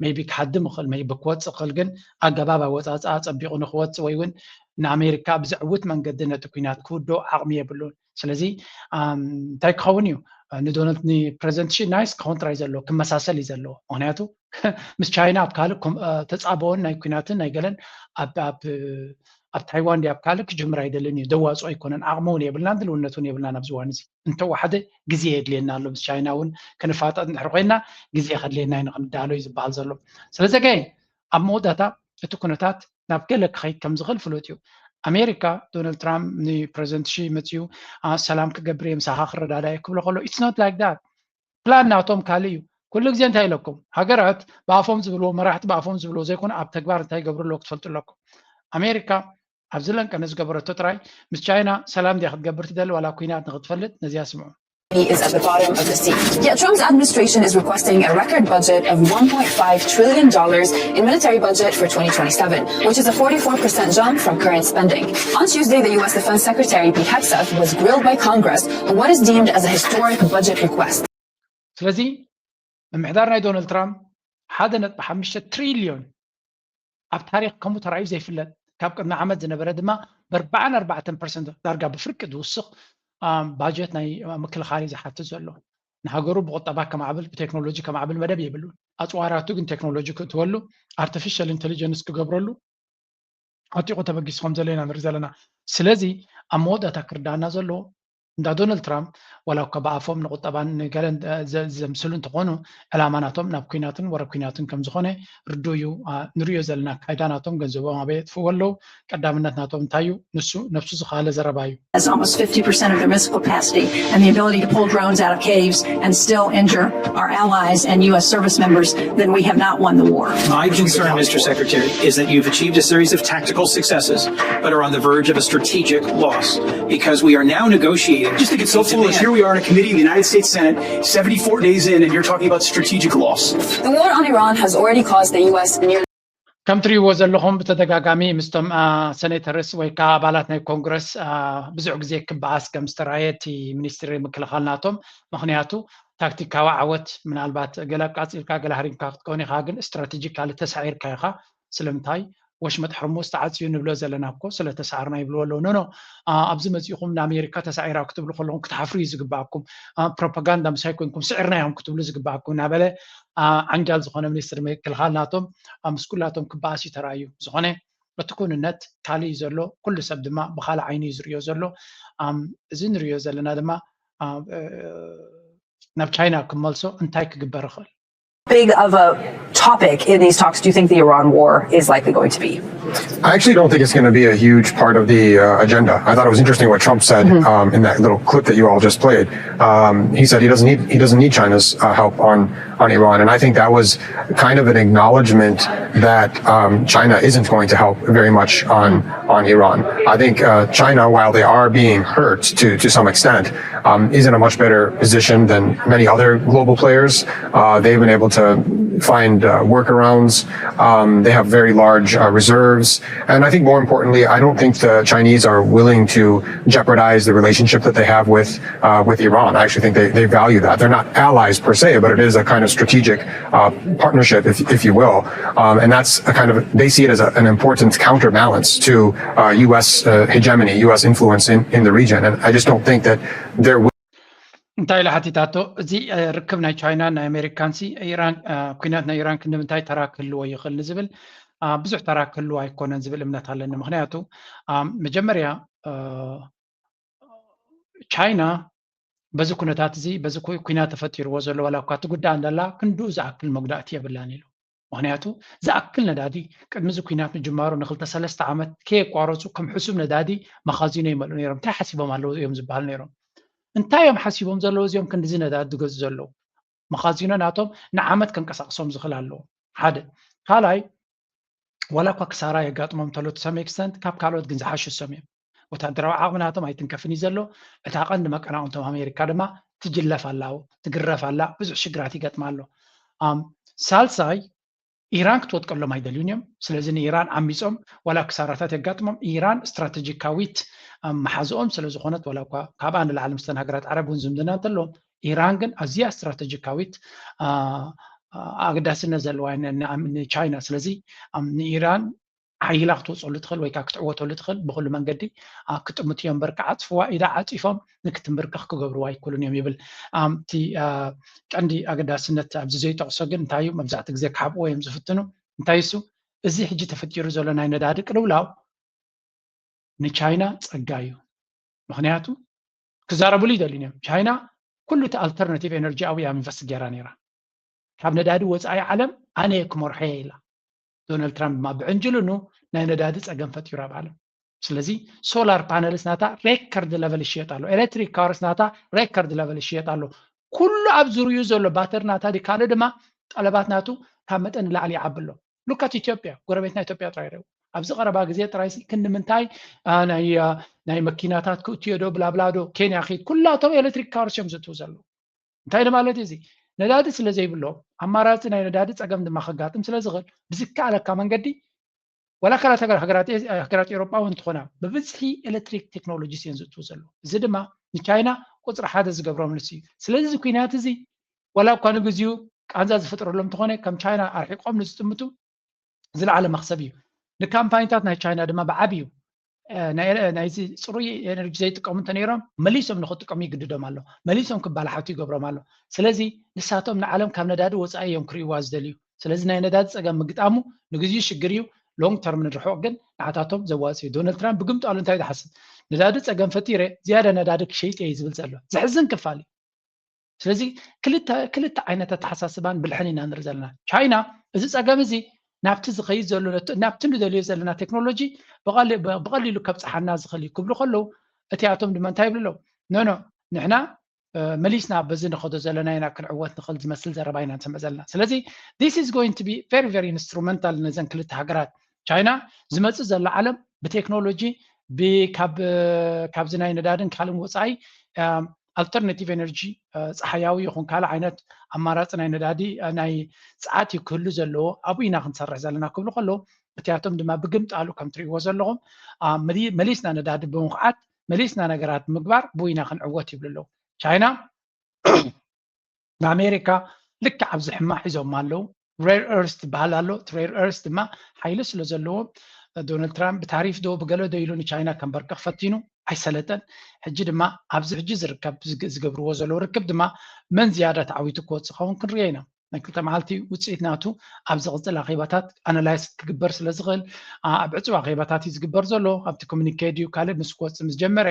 ሜይቢ ክሓድም ይኽእል ሜይቢ ክወፅእ ይኽእል ግን ኣገባብ ኣወፃፅኣ ፀቢቑ ንክወፅእ ወይ እውን ንኣሜሪካ ብዘዕውት መንገዲ ነቲ ኩናት ክውዶ ዓቕሚ የብሉን። ስለዚ እንታይ ክኸውን እዩ ንዶናልድ ንፕሬዚደንት ሺ ናይስ ክኸውን ጥራይ ዘለዎ ክመሳሰል እዩ ዘለዎ። ምክንያቱ ምስ ቻይና ኣብ ካልእ ተፃበኦን ናይ ኩናትን ናይ ገለን ኣብ ታይዋን ዲ ኣብ ካልእ ክጅምር ኣይደልን እዩ። ደዋፅኦ ኣይኮነን። ዓቕሚ እውን የብልናን ድልውነት እውን የብልናን ኣብዚ እዋን እዚ። እንተወሓደ ግዜ የድልየና ኣሎ። ምስ ቻይና እውን ክንፋጠጥ እንድሕር ኮይና ግዜ ከድልየና እዩ ንክንዳሎ እዩ ዝበሃል ዘሎ። ስለዚ ገይ ኣብ መወዳእታ እቲ ኩነታት ናብ ገለ ክኸይድ ከም ዝኽእል ፍሉጥ እዩ። ኣሜሪካ ዶናልድ ትራምፕ ንፕሬዚደንት ሺ መፅዩ ሰላም ክገብር እየ ምሳኻ ክረዳዳ እየ ክብሎ ከሎ it's not like that። ፕላን ናቶም ካልእ እዩ። ኩሉ ግዜ እንታይ ኢለኩም ሃገራት ብኣፎም ዝብልዎ መራሕቲ ብኣፎም ዝብልዎ ዘይኮነ ኣብ ተግባር እንታይ ይገብሩ ኣለዎ ክትፈልጡ ኣለኩም። ኣሜሪካ ኣብዚ ለንቀነ ዝገበረቶ ጥራይ ምስ ቻይና ሰላም ድያ ክትገብር ትደሊ ዋላ ኩናት ንክትፈልጥ ነዚኣ ስምዑ። is at the bottom of the sea. Yet Trump's administration is requesting a record budget of one point five trillion dollars in military budget for twenty twenty-seven, which is a forty-four percent jump from current spending. On Tuesday, the U S Defense Secretary Pete Hegseth was grilled by Congress on what is deemed as a historic budget request. ስለዚ ምምሕዳር ናይ ዶናልድ ትራምፕ ሓደ ነጥቢ ሓሙሽተ ትሪልዮን ኣብ ታሪክ ከምኡ ተራእዩ ዘይፍለጥ ካብ ቅድሚ ዓመት ዝነበረ ድማ ብ ኣርባዓን ኣርባዕተን ፐርሰንት ዳርጋ ብፍርቂ ዝውስኽ ባጀት ናይ ምክልኻል እዩ ዝሓትት ዘሎ። ንሃገሩ ብቁጠባ ከማዕብል ብቴክኖሎጂ ከማዕብል መደብ የብሉን። ኣፅዋራቱ ግን ቴክኖሎጂ ክእትወሉ ኣርቲፊሻል ኢንቴሊጀንስ ክገብረሉ ኣጢቑ ተበጊሱ ከም ዘሎ ኢና ንርኢ ዘለና። ስለዚ ኣብ መወዳእታ ክርዳእና ዘለዎ እንዳ ዶናልድ ትራምፕ ዋላ እኳ ብኣፎም ንቁጠባን ንገለን ዘምስሉ እንተኾኑ ዕላማ ናቶም ናብ ኩናትን ወረ ኩናትን ከም ዝኾነ ርዱ እዩ። ንሪኦ ዘለና ኣካይዳ ናቶም ገንዘቦም ኣበይ የጥፍዎ ኣለዉ ቀዳምነት ናቶም እንታይ እዩ ንሱ ነብሱ ዝኸኣለ ዘረባ እዩ። As almost fifty percent of their missile capacity and the ability to pull drones out of caves and still injure our allies and U S service members, then we have not won the war. My concern, Mister Secretary, is that you've achieved a series of tactical successes, but are on the verge of a strategic loss because we are now negotiating. Just think it's so foolish. Here we are in a committee in the United States Senate, seventy-four days in, and you're talking about strategic loss. The war on Iran has already caused the U S nearly ከም ትሪእዎ ዘለኹም ብተደጋጋሚ ምስቶም ሰኔተርስ ወይ ከዓ ኣባላት ናይ ኮንግረስ ብዙሕ ግዜ ክበኣስ ከም ዝተረኣየ እቲ ሚኒስትሪ ምክልኻል ናቶም። ምክንያቱ ታክቲካዊ ዓወት ምናልባት ገለ ኣቃፂልካ ገለ ሃሪምካ ክትከውን ኢኻ ግን ስትራቴጂካሊ ተሳዒርካ ኢኻ። ስለምንታይ ወሽመጥ ሕርሙዝ ተዓፅዩ ንብሎ ዘለና እኮ ስለተሳዕርና ይብልዎ ኣለዉ። ኖኖ ኣብዚ መፂእኹም ንኣሜሪካ ተሳዒራ ክትብሉ ከለኹም ክትሓፍሩ እዩ ዝግባኣኩም። ፕሮፓጋንዳ ምሳይ ኮንኩም ስዒርና ኢኹም ክትብሉ ዝግባኣኩም እናበለ ዓንጃል ዝኾነ ሚኒስትር ምክልኻል ናቶም ምስ ኩላቶም ክበኣስ እዩ ተራእዩ። ዝኾነ በቲ ኩንነት ካልእ እዩ ዘሎ። ኩሉ ሰብ ድማ ብኻልእ ዓይኒ እዩ ዝርእዮ ዘሎ። እዚ ንርእዮ ዘለና ድማ ናብ ቻይና ክመልሶ እንታይ ክግበር ይኽእል? Big of a topic in these talks do you think the Iran war is likely going to be? I actually don't think it's going to be a huge part of the uh, agenda. I thought it was interesting what Trump said um, in that little clip that you all just played. Um, he said he doesn't need he doesn't need China's uh, help on on Iran, and I think that was kind of an acknowledgement that um, China isn't going to help very much on on Iran. I think uh, China, while they are being hurt to to some extent, um, is in a much better position than many other global players. Uh, they've been able to find uh, workarounds. Um, they have very large uh, reserves. And I think more importantly, I don't think the Chinese are willing to jeopardize the relationship that they have with uh, with Iran. I actually think they, they value that. They're not allies per se, but it is a kind of strategic uh, partnership, if, if you will. Um, and that's a kind of, they see it as a, an important counterbalance to uh, U S uh, hegemony, U S influence in, in the region. And I just don't think that they're እንታይ ኢለ ሓቲታቶ? እዚ ርክብ ናይ ቻይናን ናይ ኣሜሪካን ሲ ኢራን ኩናት ናይ ኢራን ክንዲ ምንታይ ተራ ክህልዎ ይኽእል ንዝብል ብዙሕ ተራ ክህልዎ ኣይኮነን ዝብል እምነት ኣለኒ። ምክንያቱ መጀመርያ ቻይና በዚ ኩነታት እዚ በዚ ኩናት ተፈጢርዎ ዘሎ ዋላ እኳ ትጉዳእ እንደላ ክንድኡ ዝኣክል መጉዳእቲ የብላን ኢሉ። ምክንያቱ ዝኣክል ነዳዲ ቅድሚ እዚ ኩናት ምጅማሩ ንክልተ ሰለስተ ዓመት ከየቋረፁ ከም ሕሱብ ነዳዲ መኻዚኖ ይመልኡ ነይሮም። እንታይ ሓሲቦም ኣለዉ እዮም ዝበሃል ነይሮም። እንታይ እዮም ሓሲቦም ዘለዉ እዚኦም ክንድዚ ነዳዲ ዝገዙ ዘለዉ? መኻዚኖ ናቶም ንዓመት ከንቀሳቅሶም ዝኽእል ኣለዎ። ሓደ ካልኣይ ዋላ እኳ ክሳራ የጋጥሞም እንተሎ to some extent ካብ ካልኦት ግን ዝሓሹ ሰም እዮም። ወታደራዊ ዓቕሚ ናቶም ኣይትንከፍን እዩ ዘሎ። እታ ቀንዲ መቀናቕንቶም ኣሜሪካ ድማ ትጅለፍ ኣላ፣ ትግረፍ ኣላ፣ ብዙሕ ሽግራት ይገጥማ ኣሎ። ሳልሳይ ኢራን ክትወጥቀሎም ኣይደልዩን እዮም። ስለዚ ንኢራን ዓሚፆም ዋላ ክሳራታት የጋጥሞም ኢራን ስትራተጂካዊት መሓዝኦም ስለዝኾነት ዋላ እኳ ካብኣ ንላዕሊ ምስተን ሃገራት ዓረብ እውን ዝምድና እንተለዎም ኢራን ግን ኣዝያ ስትራተጂካዊት ኣገዳስነት ዘለዋ ንቻይና። ስለዚ ንኢራን ሓይላ ክትወፀሉ ትኽእል ወይ ከዓ ክትዕወተሉ ትኽእል ብኩሉ መንገዲ ክጥምትዮ እምበር ክዓፅፍዋ ኢዳ ዓፂፎም ንክትንብርከኽ ክገብርዋ ኣይክእሉን እዮም ይብል። እቲ ቀንዲ ኣገዳስነት ኣብዚ ዘይጠቕሶ ግን እንታይ እዩ መብዛሕቲ ግዜ ክሓብዎ እዮም ዝፍትኑ። እንታይ እሱ እዚ ሕጂ ተፈጢሩ ዘሎ ናይ ነዳዲ ቅልውላው ንቻይና ፀጋ እዩ። ምክንያቱ ክዛረብሉ ይደልዩን እዮም። ቻይና ኩሉ እቲ ኣልተርናቲቭ ኤነርጂ ኣብያ ኢንቨስት ገይራ ነይራ። ካብ ነዳዲ ወፃኢ ዓለም ኣነ እየ ክመርሖ እየ ኢላ። ዶናልድ ትራምፕ ድማ ብዕንጅልኑ ናይ ነዳዲ ፀገም ፈጢሩ ኣብ ዓለም። ስለዚ ሶላር ፓነልስ ናታ ሬከርድ ለቨል ይሽየጥ ኣሎ። ኤሌክትሪክ ካርስ ናታ ሬከርድ ለቨል ይሽየጥ ኣሎ። ኩሉ ኣብ ዙርዩ ዘሎ ባተሪ ናታ ድካለ ድማ ጠለባት ናቱ ካብ መጠን ንላዕሊ ይዓቢ ኣሎ። ሉካት ኢትዮጵያ ጎረቤትና ኢትዮጵያ ጥራይ ርኡ። ኣብዚ ቀረባ ግዜ ጥራይ ክንዲ ምንታይ ናይ መኪናታት ክእትዮ ዶ ብላብላ ዶ ኬንያ ኪድ ኩላቶም ኤሌክትሪክ ካርስ እዮም ዝእትው ዘለዉ። እንታይ ንማለት እዚ ነዳዲ ስለ ዘይብሎም ኣማራፂ ናይ ነዳዲ ፀገም ድማ ከጋጥም ስለ ዝኽእል ብዝከኣለካ መንገዲ ዋላ ካልኣት ሃገራት ኤሮጳ እውን እንትኾና ብብዝሒ ኤሌክትሪክ ቴክኖሎጂስ እየን ዝእትው ዘለዉ። እዚ ድማ ንቻይና ቁፅሪ ሓደ ዝገብሮም ንሱ እዩ። ስለዚ እዚ ኩናት እዚ ዋላ እኳ ንግዚኡ ቃንዛ ዝፈጥረሎም እንተኾነ ከም ቻይና ኣርሒቆም ንዝጥምቱ ዝለዓለ መኽሰብ እዩ። ንካምፓኒታት ናይ ቻይና ድማ ብዓብዩ ናይዚ ፅሩይ ኤነርጂ ዘይጥቀሙ እንተነይሮም መሊሶም ንክጥቀሙ ይግድዶም ኣሎ፣ መሊሶም ክባላሓቱ ይገብሮም ኣሎ። ስለዚ ንሳቶም ንዓለም ካብ ነዳዲ ወፃኢ እዮም ክርእይዋ ዝደልዩ። ስለዚ ናይ ነዳዲ ፀገም ምግጣሙ ንግዚኡ ሽግር እዩ። ሎንግ ተርም ንርሑቕ ግን ንዓታቶም ዘዋፅእ እዩ። ዶናልድ ትራምፕ ብግምጣሉ እንታይ ዝሓስብ ነዳዲ ፀገም ፈጢረ ዝያዳ ነዳዲ ክሸይጥ እየ ዝብል ዘሎ ዘሕዝን ክፋል እዩ። ስለዚ ክልተ ዓይነት ኣተሓሳስባን ብልሕን ኢና ንርኢ ዘለና። ቻይና እዚ ፀገም እዚ ናብቲ ዝኸይድ ዘሎ ናብቲ ንደልዮ ዘለና ቴክኖሎጂ ብቐሊሉ ከብፅሓና ዝኽእል እዩ ክብሉ ከለዉ እቲኣቶም ድማ እንታይ ይብሉ ኣለዉ? ኖኖ ንሕና መሊስና በዚ ንኸዶ ዘለና ኢና ክንዕወት ንኽእል ዝመስል ዘረባ ኢና ንሰምዕ ዘለና። ስለዚ this is going to be very very instrumental ነዘን ክልተ ሃገራት ቻይና ዝመፅእ ዘሎ ዓለም ብቴክኖሎጂ ካብዚ ናይ ነዳድን ካልእን ወፃኢ ኣልተርናቲቭ ኤነርጂ ፀሓያዊ ይኹን ካልእ ዓይነት ኣማራፂ ናይ ነዳዲ ናይ ፀዓት እዩ ክህሉ ዘለዎ ኣብኡ ኢና ክንሰርሕ ዘለና ክብሉ ከለዉ እቲኣቶም ድማ ብግምጣሉ ከም ትርእይዎ ዘለኹም መሊስና ነዳዲ ብምኽዓት መሊስና ነገራት ምግባር ብኡ ኢና ክንዕወት ይብሉ ኣለዉ። ቻይና ንኣሜሪካ ልክዕ ኣብዚ ሕማቕ ሒዞማ ኣለዉ። ሬር ኤርስ ትበሃል ኣሎ። እቲ ሬር ኤርስ ድማ ሓይሊ ስለ ዘለዎ ዶናልድ ትራምፕ ብታሪፍ ዶ ብገለ ዶ ኢሉ ንቻይና ከንበርክኽ ፈቲኑ ኣይሰለጠን። ሕጂ ድማ ኣብዚ ሕጂ ዝርከብ ዝገብርዎ ዘለዉ ርክብ ድማ መን ዝያዳ ተዓዊቱ ክወፅእ ኸውን ክንሪኦ ኢና። ናይ ክልተ መዓልቲ ውፅኢት ናቱ ኣብ ዝቕፅል ኣኼባታት ኣናላይዝ ክግበር ስለ ዝኽእል ኣብ ዕፁብ ኣኼባታት እዩ ዝግበር ዘሎ። ኣብቲ ኮሚኒኬ ድዩ ካልእ ምስ ክወፅእ ምስ ጀመረ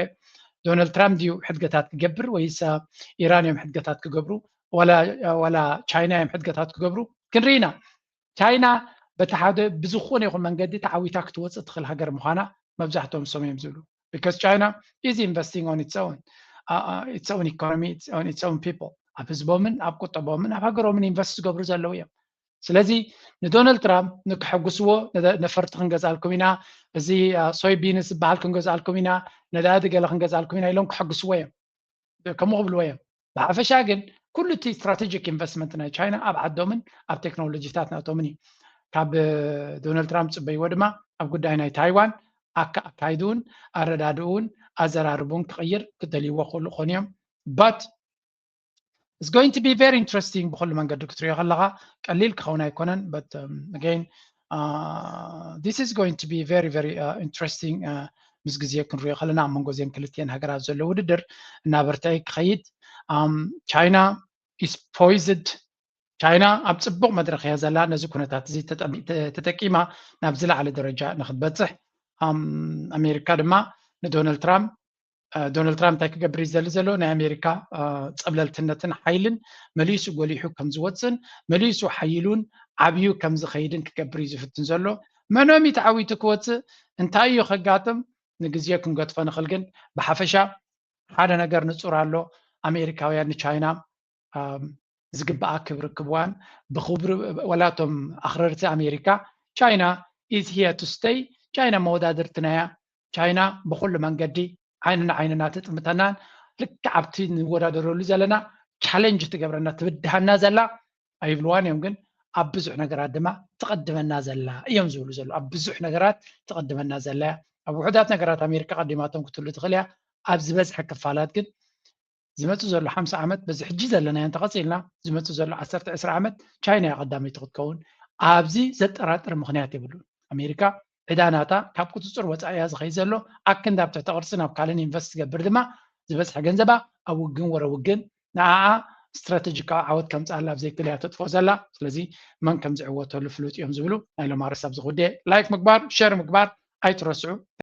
ዶናልድ ትራምፕ ድዩ ሕድገታት ክገብር ወይስ ኢራን እዮም ሕድገታት ክገብሩ ዋላ ቻይና እዮም ሕድገታት ክገብሩ ክንርኢ ኢና። ቻይና በቲ ሓደ ብዝኾነ ይኹን መንገዲ ተዓዊታ ክትወፅእ ትኽእል ሃገር ምዃና መብዛሕትኦም ሰም እዮም ዝብሉ። Because China is investing on its own, uh, uh, its own economy, its own, its own people. ኣብ ህዝቦምን ኣብ ቁጠቦምን ኣብ ሃገሮምን ኢንቨስት ዝገብሩ ዘለዉ እዮም። ስለዚ ንዶናልድ ትራምፕ ንክሐጉስዎ ነፈርቲ ክንገዝኣልኩም ኢና፣ እዚ ሶይ ቢንስ ዝበሃል ክንገዝኣልኩም ኢና፣ ነዳዲ ገለ ክንገዝኣልኩም ኢና ኢሎም ክሐጉስዎ እዮም። ከምኡ ክብልዎ እዮም። ብሓፈሻ ግን ኩሉ እቲ ስትራቴጂክ ኢንቨስትመንት ናይ ቻይና ኣብ ዓዶምን ኣብ ቴክኖሎጂታት ናቶምን እዩ። ካብ ዶናልድ ትራምፕ ፅበይዎ ድማ ኣብ ጉዳይ ናይ ታይዋን ኣካይድውን ኣረዳድኡን ኣዘራርቡን ክቕይር ክደልይዎ ክኽእሉ ክኾኑ እዮም። But it's going to be very interesting ብኩሉ መንገዲ ክትሪኦ ከለኻ ቀሊል ክኸውን ኣይኮነን። But again this is going to be very very interesting ምስ ግዜ ክንሪኦ ከለና ኣብ መንጎ እዚን ክልቲኤን ሃገራት ዘሎ ውድድር እናበርትዐ ክኸይድ። ቻይና is poised። ቻይና ኣብ ፅቡቕ መድረኽ እያ ዘላ። ነዚ ኩነታት እዚ ተጠቂማ ናብ ዝለዓለ ደረጃ ንክትበፅሕ ኣሜሪካ ድማ ንዶናልድ ትራምፕ ዶናልድ ትራምፕ እንታይ ክገብር እዩ ዘሊ ዘሎ ናይ ኣሜሪካ ፀብለልትነትን ሓይልን መሊሱ ጎሊሑ ከም ዝወፅን መሊሱ ሓይሉን ዓብዩ ከም ዝኸይድን ክገብር እዩ ዝፍትን ዘሎ። መኖም እዩ ተዓዊቱ ክወፅእ እንታይ እዩ ከጋጥም ንግዜ ክንገጥፎ ንኽእል። ግን ብሓፈሻ ሓደ ነገር ንፁር ኣሎ። ኣሜሪካውያን ንቻይና ዝግበኣ ክብሪ ክብዋን ብክብሪ ወላቶም ኣኽረርቲ ኣሜሪካ ቻይና is here to stay። ቻይና መወዳድርትና እያ። ቻይና ብኩሉ መንገዲ ዓይንና ዓይንና ትጥምተናን ልክዕ ኣብቲ ንወዳደረሉ ዘለና ቻለንጅ ትገብረና ትብድሃና ዘላ ኣይብልዋን እዮም። ግን ኣብ ብዙሕ ነገራት ድማ ትቐድመና ዘላ እዮም ዝብሉ ዘሎ። ኣብ ብዙሕ ነገራት ትቐድመና ዘላ እያ። ኣብ ውሑዳት ነገራት ኣሜሪካ ቀዲማቶም ክትህሉ ትኽእል እያ። ኣብ ዝበዝሐ ክፋላት ግን ዝመፁ ዘሎ ሓምሳ ዓመት በዚ ሕጂ ዘለናዮ እንተቐፂልና ዝመፁ ዘሎ ዓሰርተ ዕስራ ዓመት ቻይና እያ ቀዳመይቲ ክትከውን። ኣብዚ ዘጠራጥር ምኽንያት የብሉን። ኣሜሪካ ዕዳ ናታ ካብ ቁፅፅር ወፃኢ እያ ዝኸይድ ዘሎ። ኣክንዲ ኣብ ትሕቲ ቅርፂ ናብ ካልእ ኢንቨስት ትገብር ድማ ዝበዝሐ ገንዘባ ኣብ ውግን ወረ ውግን ንዓኣ ስትራቴጂካዊ ዓወት ከምፅኣላ ኣብ ዘይክእል እያ ተጥፍኦ ዘላ። ስለዚ መን ከም ዝዕወተሉ ፍሉጥ እዮም ዝብሉ ናይ ሎም ኣርእስቲ ኣብዚ ጉዳይ ላይክ ምግባር ሸር ምግባር ኣይትረስዑ።